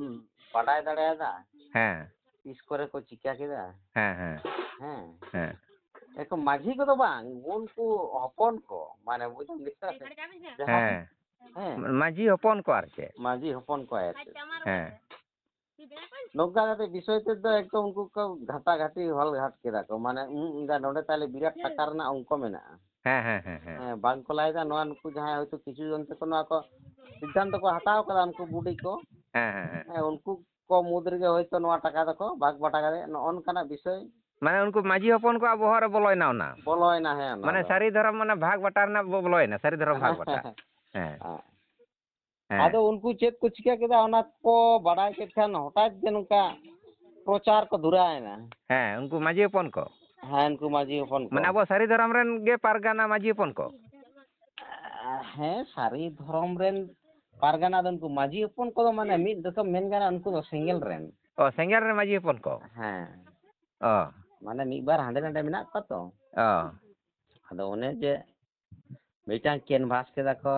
ᱵᱟᱰᱟᱭ ᱫᱟᱲᱮᱭᱟᱫᱟ᱾ ᱦᱮᱸ᱾ ᱛᱤᱥ ᱠᱚᱨᱮ ᱠᱚ ᱪᱤᱠᱟ ᱠᱮᱫᱟ᱾ ᱦᱮᱸ, ᱦᱮᱸ᱾ ᱦᱮᱸ᱾ ᱦᱮᱸ᱾ ᱮᱠᱷᱚᱱ ᱢᱟᱹᱡᱷᱤ ᱠᱚᱫᱚ ᱵᱟᱝ, ᱩᱱᱠᱩ ᱦᱚᱯᱚᱱ ᱠᱚ, ᱢᱟᱱᱮ ᱵᱩᱡᱷᱟᱹᱣ ᱞᱮᱠᱟ ᱥᱮ ᱡᱟᱦᱟᱸ ᱦᱮᱸ᱾ ᱦᱮᱸ᱾ ᱢᱟᱹᱡᱷᱤ ᱦᱚᱯᱚᱱ ᱠᱚ ᱟᱨ ᱪᱮᱫ? ᱢᱟᱹᱡᱷᱤ ᱦᱚᱯᱚᱱ ᱠᱚ ᱟᱨ ᱪᱮᱫ? ᱦᱮᱸ᱾ ᱱᱚᱝᱠᱟ ᱠᱟᱛᱮ ᱵᱤᱥᱚᱭ ᱛᱮᱫ ᱫᱚ ᱮᱠᱫᱚᱢ ᱩᱱᱠᱩ ᱠᱚ ᱜᱷᱟᱴᱟ ᱜᱷᱟᱴᱤ ᱦᱚᱞ ᱜᱷᱟᱴ ᱠᱮᱫᱟ ᱠᱚ᱾ ᱢᱟᱱᱮ, ᱩᱸ, ᱩᱸ, ᱱᱚᱰᱮ ᱛᱟᱦᱞᱮ ᱵᱤᱨᱟᱴ ᱴᱟᱠᱟ ᱨᱮᱱᱟᱜ ᱚᱝᱠᱚ ᱢᱮᱱᱟᱜᱼᱟ᱾ ᱦᱮᱸ, ᱦᱮᱸ, ᱦᱮᱸ, ᱦᱮᱸ᱾ ᱦᱮᱸ, ᱵᱟᱝ ᱠᱚ ᱞᱟᱹᱭᱫᱟ ᱱᱚᱣᱟ, ᱱᱩᱠᱩ ᱡᱟᱦᱟᱸᱭ ᱦᱚᱭᱛᱳ ᱠᱤᱪᱷᱩ ᱡᱚᱱ ᱛᱮᱠᱚ ᱱᱚᱣᱟ ᱠᱚ ᱥᱤᱫᱽᱫᱷᱟᱱᱛᱚ ᱠᱚ ᱦᱟᱛᱟᱣ ᱠᱟᱫᱟ, ᱩᱱᱠᱩ ᱵᱩᱰᱤ ᱠᱚ᱾ ᱦᱮᱸ, ᱦᱮᱸ, ᱦᱮᱸ᱾ ᱦᱮᱸ, ᱩᱱᱠᱩ ᱠᱚ ᱢᱩᱫᱽ ᱨᱮᱜᱮ ᱦᱚᱭᱛᱳ ᱱᱚᱣᱟ ᱴᱟᱠᱟ ᱫᱚᱠᱚ ᱵᱷᱟᱜᱽ ᱵᱟᱴᱟ ᱠᱟᱫᱟ, ᱱᱚᱜᱼᱚ ᱱᱚᱝᱠᱟᱱᱟᱜ ᱵᱤᱥᱚᱭ᱾ ᱢᱟᱱᱮ, ᱩᱱᱠᱩ ᱢᱟᱹᱡᱷᱤ ᱦᱚᱯᱚᱱ ᱠᱚᱣᱟᱜ ᱵᱚᱦᱚᱜ ᱨᱮ ᱵᱚᱞᱚᱭᱮᱱᱟ ᱚᱱᱟ᱾ ᱵᱚᱞᱚᱭᱮᱱᱟ, ᱦᱮᱸ, ᱚᱱᱟ ᱢᱟᱱᱮ, ᱫᱚ᱾ ᱥᱟᱹᱨᱤ ᱫᱷᱚᱨᱚᱢ, ᱢᱟᱱᱮ, ᱵᱷᱟᱜᱽ ᱵᱟᱴᱟ ᱨᱮᱱᱟᱜ ᱵᱚ-, ᱵᱚᱞᱚᱭᱮᱱᱟ, ᱥᱟᱹᱨᱤ ᱫᱷᱚᱨᱚᱢ ᱵᱷᱟᱜᱽ ᱵᱟᱴᱟ᱾ ᱦᱮᱸ᱾ ᱦᱮᱸ᱾ ᱟᱫᱚ ᱩᱱᱠᱩ ᱪᱮᱫ ᱠᱚ ᱪᱤᱠᱟᱹ ᱠᱮᱫᱟ, ᱚᱱᱟ ᱠᱚ ᱵᱟᱰᱟᱭ ᱠᱮᱫ ᱠᱷᱟᱱ ᱦᱚᱴᱟᱛ ᱜᱮ ᱱᱚᱝᱠᱟ ᱯᱨᱚᱪᱟᱨ ᱠᱚ ᱫᱷᱩᱨᱟᱹᱣᱮᱱᱟ᱾ ᱦᱮᱸ, ᱩᱱᱠᱩ ᱢᱟᱹᱡᱷᱤ ᱦᱚᱯᱚᱱ ᱠᱚ᱾ ᱦᱮᱸ, ᱩᱱᱠᱩ ᱢᱟᱹᱡᱷᱤ ᱦᱚᱯᱚᱱ ᱠᱚ᱾ ᱢᱟᱱᱮ, ᱟᱵᱚ ᱥᱟᱹᱨᱤ ᱫᱷᱚᱨᱚᱢ ᱨᱮᱱ ᱜᱮ ᱯᱟᱨᱜᱟᱱᱟ ᱢᱟᱹᱡᱷᱤ ᱦᱚᱯᱚᱱ ᱠᱚ᱾ ᱦᱮᱸ, ᱥᱟᱹᱨᱤ ᱫᱷᱚᱨᱚᱢ ᱨᱮᱱ ᱯᱟᱨᱜᱟᱱᱟ ᱫᱚ ᱩᱱᱠᱩ ᱢᱟᱹᱡᱷᱤ ᱦᱚᱯᱚᱱ ᱠᱚᱫᱚ, ᱢᱟᱱᱮ, ᱢᱤᱫ ᱨᱚᱠᱚᱢ ᱢᱮᱱ ᱜᱟᱱᱚᱜᱼᱟ, ᱩᱱᱠᱩ ᱫᱚ ᱥᱮᱸᱜᱮᱞ ᱨᱮᱱ᱾ ᱚ, ᱥᱮᱸᱜᱮᱞ ᱨᱮᱱ ᱢᱟᱹᱡᱷᱤ ᱦᱚᱯᱚᱱ ᱠᱚ? ᱦᱮᱸ᱾ ᱚ᱾ ᱢᱟᱱᱮ, ᱢᱤᱫ ᱵᱟᱨ ᱦᱟᱸᱰᱮ ᱱᱟᱰᱮ ᱢᱮᱱᱟᱜ ᱠᱚᱣᱟ ᱛᱚ᱾ ᱚ᱾ ᱟᱫᱚ ᱚᱱᱮ ᱡᱮ ᱢᱤᱫᱴᱟᱝ ᱠᱮᱱᱵᱷᱟᱥ ᱠᱮᱫᱟ ᱠᱚ,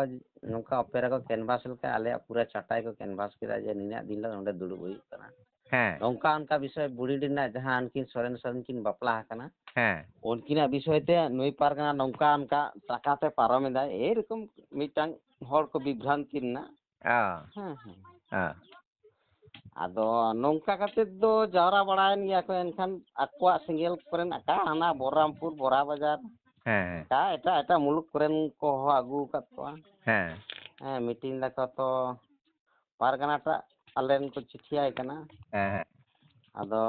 ᱱᱚᱝᱠᱟ ᱚᱯᱮᱨᱟ ᱠᱚ ᱠᱮᱱᱵᱷᱟᱥ ᱞᱮᱠᱟ, ᱟᱞᱮᱭᱟᱜ ᱯᱩᱨᱟᱹ ᱪᱟᱴᱟᱭ ᱠᱚ ᱠᱮᱱᱵᱷᱟᱥ ᱠᱮᱫᱟ ᱡᱮ ᱱᱤᱱᱟᱹᱜ ᱫᱤᱱ ᱦᱤᱞᱳᱜ ᱱᱚᱸᱰᱮ ᱫᱩᱲᱩᱵ ᱦᱩᱭᱩᱜ ᱠᱟᱱᱟ᱾ ᱦᱮᱸ᱾ ᱱᱚᱝᱠᱟ ᱚᱱᱠᱟ ᱵᱤᱥᱚᱭ ᱵᱩᱲᱦᱤ ᱨᱮᱱᱟᱜ ᱡᱟᱦᱟᱸ ᱩᱱᱠᱤᱱ ᱥᱚᱨᱮᱱ ᱥᱚᱨᱮᱱ ᱠᱤᱱ ᱵᱟᱯᱞᱟ ᱟᱠᱟᱱᱟ, ᱦᱮᱸ᱾ ᱩᱱᱠᱤᱱᱟᱜ ᱵᱤᱥᱚᱭ ᱛᱮ ᱱᱩᱭ ᱯᱟᱨᱜᱟᱱᱟ ᱱᱚᱝᱠᱟ ᱚᱱᱠᱟ ᱴᱟᱠᱟ ᱛᱮ ᱯᱟᱨᱚᱢ ᱮᱫᱟᱭ, ᱮᱭᱨᱚᱠᱚᱢ ᱢᱤᱫᱴᱟᱝ ᱦᱚᱲ ᱠᱚ ᱵᱤᱵᱷᱨᱟᱱᱛᱤ ᱨᱮᱱᱟᱜ᱾ ᱚ᱾ ᱦᱮᱸ, ᱦᱮᱸ᱾ ᱚ᱾ ᱟᱫᱚ ᱱᱚᱝᱠᱟ ᱠᱟᱛᱮᱫ ᱫᱚ ᱡᱟᱣᱨᱟ ᱵᱟᱲᱟᱭᱮᱱ ᱜᱮᱭᱟ ᱠᱚ, ᱮᱱᱠᱷᱟᱱ ᱟᱠᱚᱣᱟᱜ ᱥᱮᱸᱜᱮᱞ ᱠᱚᱨᱮᱱ ᱟᱠᱟ ᱦᱟᱱᱟ ᱵᱚᱨᱟᱢᱯᱩᱨ, ᱵᱚᱨᱟ ᱵᱟᱡᱟᱨ, ᱦᱮᱸ, ᱦᱮᱸ᱾ ᱟᱠᱟ ᱮᱴᱟᱜ ᱮᱴᱟᱜ ᱢᱩᱞᱩᱠ ᱠᱚᱨᱮᱱ ᱠᱚ ᱦᱚᱦᱚ ᱟᱹᱜᱩ ᱟᱠᱟᱫ ᱠᱚᱣᱟ᱾ ᱦᱮᱸ᱾ ᱦᱮᱸ, ᱢᱤᱴᱤᱝ ᱫᱟᱠᱚ ᱛᱚ ᱯᱟᱨᱜᱟᱱᱟ ᱴᱟᱜ ᱟᱞᱮ ᱨᱮᱱ ᱠᱚ ᱪᱤᱴᱷᱤᱭᱟᱭ ᱠᱟᱱᱟ᱾ ᱦᱮᱸ, ᱦᱮᱸ᱾ ᱟᱫᱚ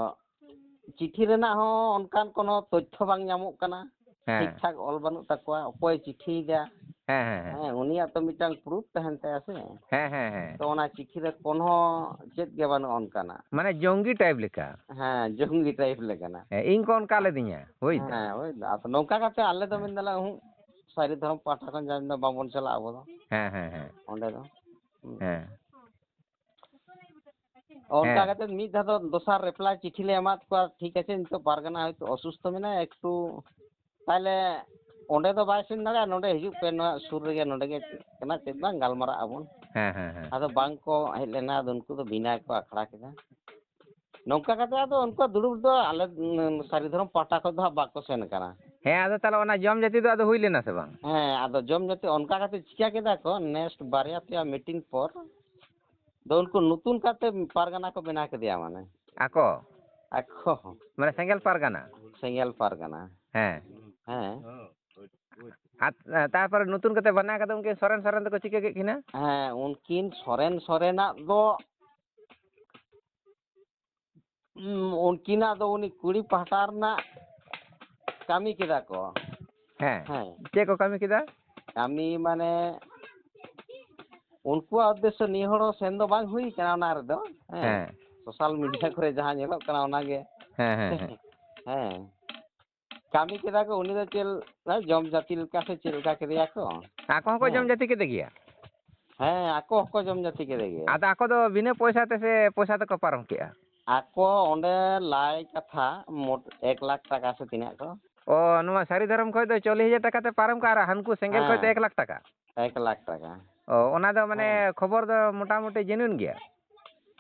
ᱪᱤᱴᱷᱤ ᱨᱮᱱᱟᱜ ᱦᱚᱸ ᱚᱱᱠᱟᱱ ᱠᱳᱱᱳ ᱛᱚᱛᱛᱷᱚ ᱵᱟᱝ ᱧᱟᱢᱚᱜ ᱠᱟᱱᱟ᱾ ᱦᱮᱸ᱾ ᱴᱷᱤᱠ ᱴᱷᱟᱠ ᱚᱞ ᱵᱟᱹᱱᱩᱜ ᱛᱟᱠᱚᱣᱟ, ᱚᱠᱚᱭ ᱪᱤᱴᱷᱤᱭᱮᱫᱟ᱾ ᱦᱮᱸ, ᱦᱮᱸ, ᱦᱮᱸ᱾ ᱦᱮᱸ, ᱩᱱᱤᱭᱟᱜ ᱛᱚ ᱢᱤᱫᱴᱟᱝ ᱯᱨᱩᱯᱷ ᱛᱟᱦᱮᱱ ᱛᱟᱭᱟ ᱥᱮ᱾ ᱦᱮᱸ, ᱦᱮᱸ, ᱦᱮᱸ᱾ ᱛᱚ ᱚᱱᱟ ᱪᱤᱴᱷᱤ ᱨᱮ ᱠᱳᱱᱳ ᱪᱮᱫ ᱜᱮ ᱵᱟᱹᱱᱩᱜᱼᱟ ᱚᱱᱠᱟᱱᱟᱜ᱾ ᱢᱟᱱᱮ ᱡᱚᱝᱜᱤ ᱴᱟᱭᱤᱯ ᱞᱮᱠᱟ᱾ ᱦᱮᱸ, ᱡᱚᱝᱜᱤ ᱴᱟᱭᱤᱯ ᱞᱮᱠᱟᱱᱟᱜ᱾ ᱦᱮᱸ, ᱤᱧ ᱠᱚ ᱚᱱᱠᱟ ᱞᱮᱫᱤᱧᱟ, ᱦᱳᱭ ᱛᱚ᱾ ᱦᱮᱸ, ᱦᱳᱭ ᱛᱚ᱾ ᱟᱫᱚ ᱱᱚᱝᱠᱟ ᱠᱟᱛᱮ ᱟᱞᱮ ᱫᱚ ᱦᱮᱸ᱾ ᱢᱮᱱ ᱫᱟᱞᱮ, ᱩᱦᱩᱸᱜ, ᱥᱟᱹᱨᱤ ᱫᱷᱚᱨᱚᱢ ᱯᱟᱦᱴᱟ ᱠᱷᱚᱱ ᱡᱟᱦᱟᱸ ᱫᱚ ᱵᱟᱵᱚᱱ ᱪᱟᱞᱟᱜᱼᱟ ᱟᱵᱚ ᱫᱚ᱾ ᱦᱮᱸ, ᱦᱮᱸ, ᱦᱮᱸ᱾ ᱚᱸᱰᱮ ᱫᱚ᱾ ᱦᱩᱸ᱾ ᱦᱮᱸ᱾ ᱚᱱᱠᱟ ᱠᱟᱛᱮ ᱢᱤᱫ ᱫᱷᱟᱣ ᱫᱚ ᱫᱚᱥᱟᱨ ᱨᱤᱯᱞᱟᱭ ᱪᱤᱴᱷᱤ ᱞᱮ ᱮᱢᱟᱫ ᱠᱚᱣᱟ, ᱴᱷᱤᱠ ᱟᱪᱷᱮ, ᱱᱤᱛᱚᱜ ᱯᱟᱨᱜᱟᱱᱟ ᱦᱚᱭᱛᱳ ᱚᱥᱩᱥᱛᱷᱚ ᱢᱮᱱᱟᱭᱟ, ᱮᱠᱴᱩ ᱛᱟᱦᱞᱮ ᱚᱸᱰᱮ ᱫᱚ ᱵᱟᱭ ᱥᱮᱱ ᱫᱟᱲᱮᱭᱟᱜᱼᱟ, ᱱᱚᱰᱮ ᱦᱤᱡᱩᱜ ᱯᱮ, ᱱᱚᱣᱟ ᱥᱩᱨ ᱨᱮᱜᱮ, ᱱᱚᱰᱮ ᱜᱮ ᱪᱮᱫ ᱠᱟᱱᱟ ᱪᱮᱫ ᱵᱟᱝ ᱜᱟᱞᱢᱟᱨᱟᱜ ᱟᱵᱚᱱ᱾ ᱦᱮᱸ, ᱦᱮᱸ, ᱦᱮᱸ᱾ ᱟᱫᱚ ᱵᱟᱝ ᱠᱚ ᱦᱮᱡ ᱞᱮᱱᱟ, ᱟᱫᱚ ᱩᱱᱠᱩ ᱫᱚ ᱵᱷᱤᱱᱟ ᱠᱚ ᱟᱠᱷᱲᱟ ᱠᱮᱫᱟ᱾ ᱱᱚᱝᱠᱟ ᱠᱟᱛᱮ ᱟᱫᱚ ᱩᱱᱠᱩᱣᱟᱜ ᱫᱩᱲᱩᱵ ᱫᱚ ᱟᱞᱮ, ᱩᱸ, ᱥᱟᱹᱨᱤ ᱫᱷᱚᱨᱚᱢ ᱯᱟᱦᱴᱟ ᱠᱷᱚᱱ ᱫᱚ ᱦᱟᱸᱜ ᱵᱟᱠᱚ ᱥᱮᱱ ᱟᱠᱟᱱᱟ᱾ ᱦᱮᱸ, ᱟᱫᱚ ᱛᱟᱦᱞᱮ ᱚᱱᱟ ᱡᱚᱢ ᱡᱟᱹᱛᱤ ᱫᱚ ᱟᱫᱚ ᱦᱩᱭ ᱞᱮᱱᱟ ᱥᱮ ᱵᱟᱝ? ᱦᱮᱸ, ᱟᱫᱚ ᱡᱚᱢ ᱡᱟᱹᱛᱤ ᱚᱱᱠᱟ ᱠᱟᱛᱮ ᱪᱤᱠᱟ ᱠᱮᱫᱟ ᱠᱚ, ᱱᱮᱠᱥᱴ ᱵᱟᱨᱭᱟ ᱯᱮᱭᱟ ᱢᱤᱴᱤᱝ ᱯᱚᱨ ᱫᱚ ᱩᱱᱠᱩ ᱱᱩᱛᱩᱱ ᱠᱟᱛᱮ ᱯᱟᱨᱜᱟᱱᱟ ᱠᱚ ᱵᱮᱱᱟᱣ ᱠᱮᱫᱮᱭᱟ, ᱢᱟᱱᱮ᱾ ᱟᱠᱚ? ᱟᱠᱚ᱾ ᱢᱟᱱᱮ ᱥᱮᱸᱜᱮᱞ ᱯᱟᱨᱜᱟᱱᱟ? ᱥᱮᱸᱜᱮᱞ ᱯᱟᱨᱜᱟᱱᱟ᱾ ᱦᱮᱸ᱾ ᱦᱮᱸ᱾ ᱟᱨ ᱛᱟᱨᱯᱚᱨᱮ ᱱᱩᱛᱩᱱ ᱠᱟᱛᱮ ᱵᱮᱱᱟᱣ ᱠᱟᱛᱮ ᱩᱱᱠᱤᱱ ᱥᱚᱨᱮᱱ, ᱥᱚᱨᱮᱱ ᱫᱚᱠᱚ ᱪᱤᱠᱟᱹ ᱠᱮᱫ ᱠᱤᱱᱟ? ᱦᱮᱸ, ᱩᱱᱠᱤᱱ ᱥᱚᱨᱮᱱ, ᱥᱚᱨᱮᱱᱟᱜ ᱫᱚ, ᱩᱸ, ᱩᱱᱠᱤᱱᱟᱜ ᱫᱚ ᱩᱱᱤ ᱠᱩᱲᱤ ᱯᱟᱦᱴᱟ ᱨᱮᱱᱟᱜ ᱠᱟᱹᱢᱤ ᱠᱮᱫᱟ ᱠᱚ᱾ ᱦᱮᱸ᱾ ᱦᱮᱸ᱾ ᱪᱮᱫ ᱠᱚ ᱠᱟᱹᱢᱤ ᱠᱮᱫᱟ? ᱠᱟᱹᱢᱤ ᱢᱟᱱᱮ ᱩᱱᱠᱩᱣᱟᱜ ᱩᱫᱽᱫᱮᱥᱥᱚ ᱱᱤᱭᱟᱹ ᱦᱚᱲ ᱦᱚᱸ ᱥᱮᱱ ᱫᱚ ᱵᱟᱝ ᱦᱩᱭ ᱠᱟᱱᱟ ᱚᱱᱟ ᱨᱮᱫᱚ᱾ ᱦᱮᱸ᱾ ᱦᱮᱸ᱾ ᱥᱳᱥᱟᱞ ᱢᱤᱰᱤᱭᱟ ᱠᱚᱨᱮ ᱡᱟᱦᱟᱸ ᱧᱮᱞᱚᱜ ᱠᱟᱱᱟ ᱚᱱᱟᱜᱮ᱾ ᱦᱮᱸ, ᱦᱮᱸ, ᱦᱮᱸ᱾ ᱦᱮᱸ᱾ ᱠᱟᱹᱢᱤ ᱠᱮᱫᱟ ᱠᱚ, ᱩᱱᱤ ᱫᱚ ᱪᱮᱫ, ᱡᱚᱢ ᱡᱟᱹᱛᱤ ᱞᱮᱠᱟ ᱥᱮ ᱪᱮᱫ ᱞᱮᱠᱟ ᱠᱮᱫᱮᱭᱟ ᱠᱚ᱾ ᱟᱠᱚ ᱦᱚᱸᱠᱚ ᱦᱮᱸ᱾ ᱡᱚᱢ ᱡᱟᱹᱛᱤ ᱠᱮᱫᱮ ᱜᱮᱭᱟ? ᱦᱮᱸ, ᱟᱠᱚ ᱦᱚᱸᱠᱚ ᱡᱚᱢ ᱡᱟᱹᱛᱤ ᱠᱮᱫᱮ ᱜᱮᱭᱟ᱾ ᱟᱫᱚ ᱟᱠᱚ ᱫᱚ ᱵᱤᱱᱟᱹ ᱯᱚᱭᱥᱟ ᱛᱮ ᱥᱮ ᱯᱚᱭᱥᱟ ᱛᱮᱠᱚ ᱯᱟᱨᱚᱢ ᱠᱮᱜᱼᱟ? ᱟᱠᱚ ᱚᱸᱰᱮ ᱞᱟᱭ ᱠᱟᱛᱷᱟ ᱢᱳᱴ ᱮᱠ ᱞᱟᱠᱷ ᱴᱟᱠᱟ ᱥᱮ ᱛᱤᱱᱟᱹᱜ ᱠᱚ᱾ ᱚ, ᱱᱚᱣᱟ ᱥᱟᱹᱨᱤ ᱫᱷᱚᱨᱚᱢ ᱠᱷᱚᱡ ᱫᱚ ᱪᱚᱞᱞᱤᱥ ᱦᱟᱡᱟᱨ ᱴᱟᱠᱟ ᱛᱮ ᱯᱟᱨᱚᱢ ᱠᱟᱜᱼᱟ ᱟᱨ ᱦᱟᱱᱠᱩ ᱥᱮᱸᱜᱮᱞ ᱠᱷᱚᱡ ᱫᱚ ᱦᱮᱸ᱾ ᱮᱠ ᱞᱟᱠᱷ ᱴᱟᱠᱟ? ᱮᱠ ᱞᱟᱠᱷ ᱴᱟᱠᱟ᱾ ᱚ, ᱚᱱᱟ ᱫᱚ ᱢᱟᱱᱮ ᱦᱮᱸ᱾ ᱠᱷᱚᱵᱚᱨ ᱫᱚ ᱢᱚᱴᱟᱢᱩᱴᱤ ᱡᱮᱱᱩᱭᱤᱱ ᱜᱮᱭᱟ?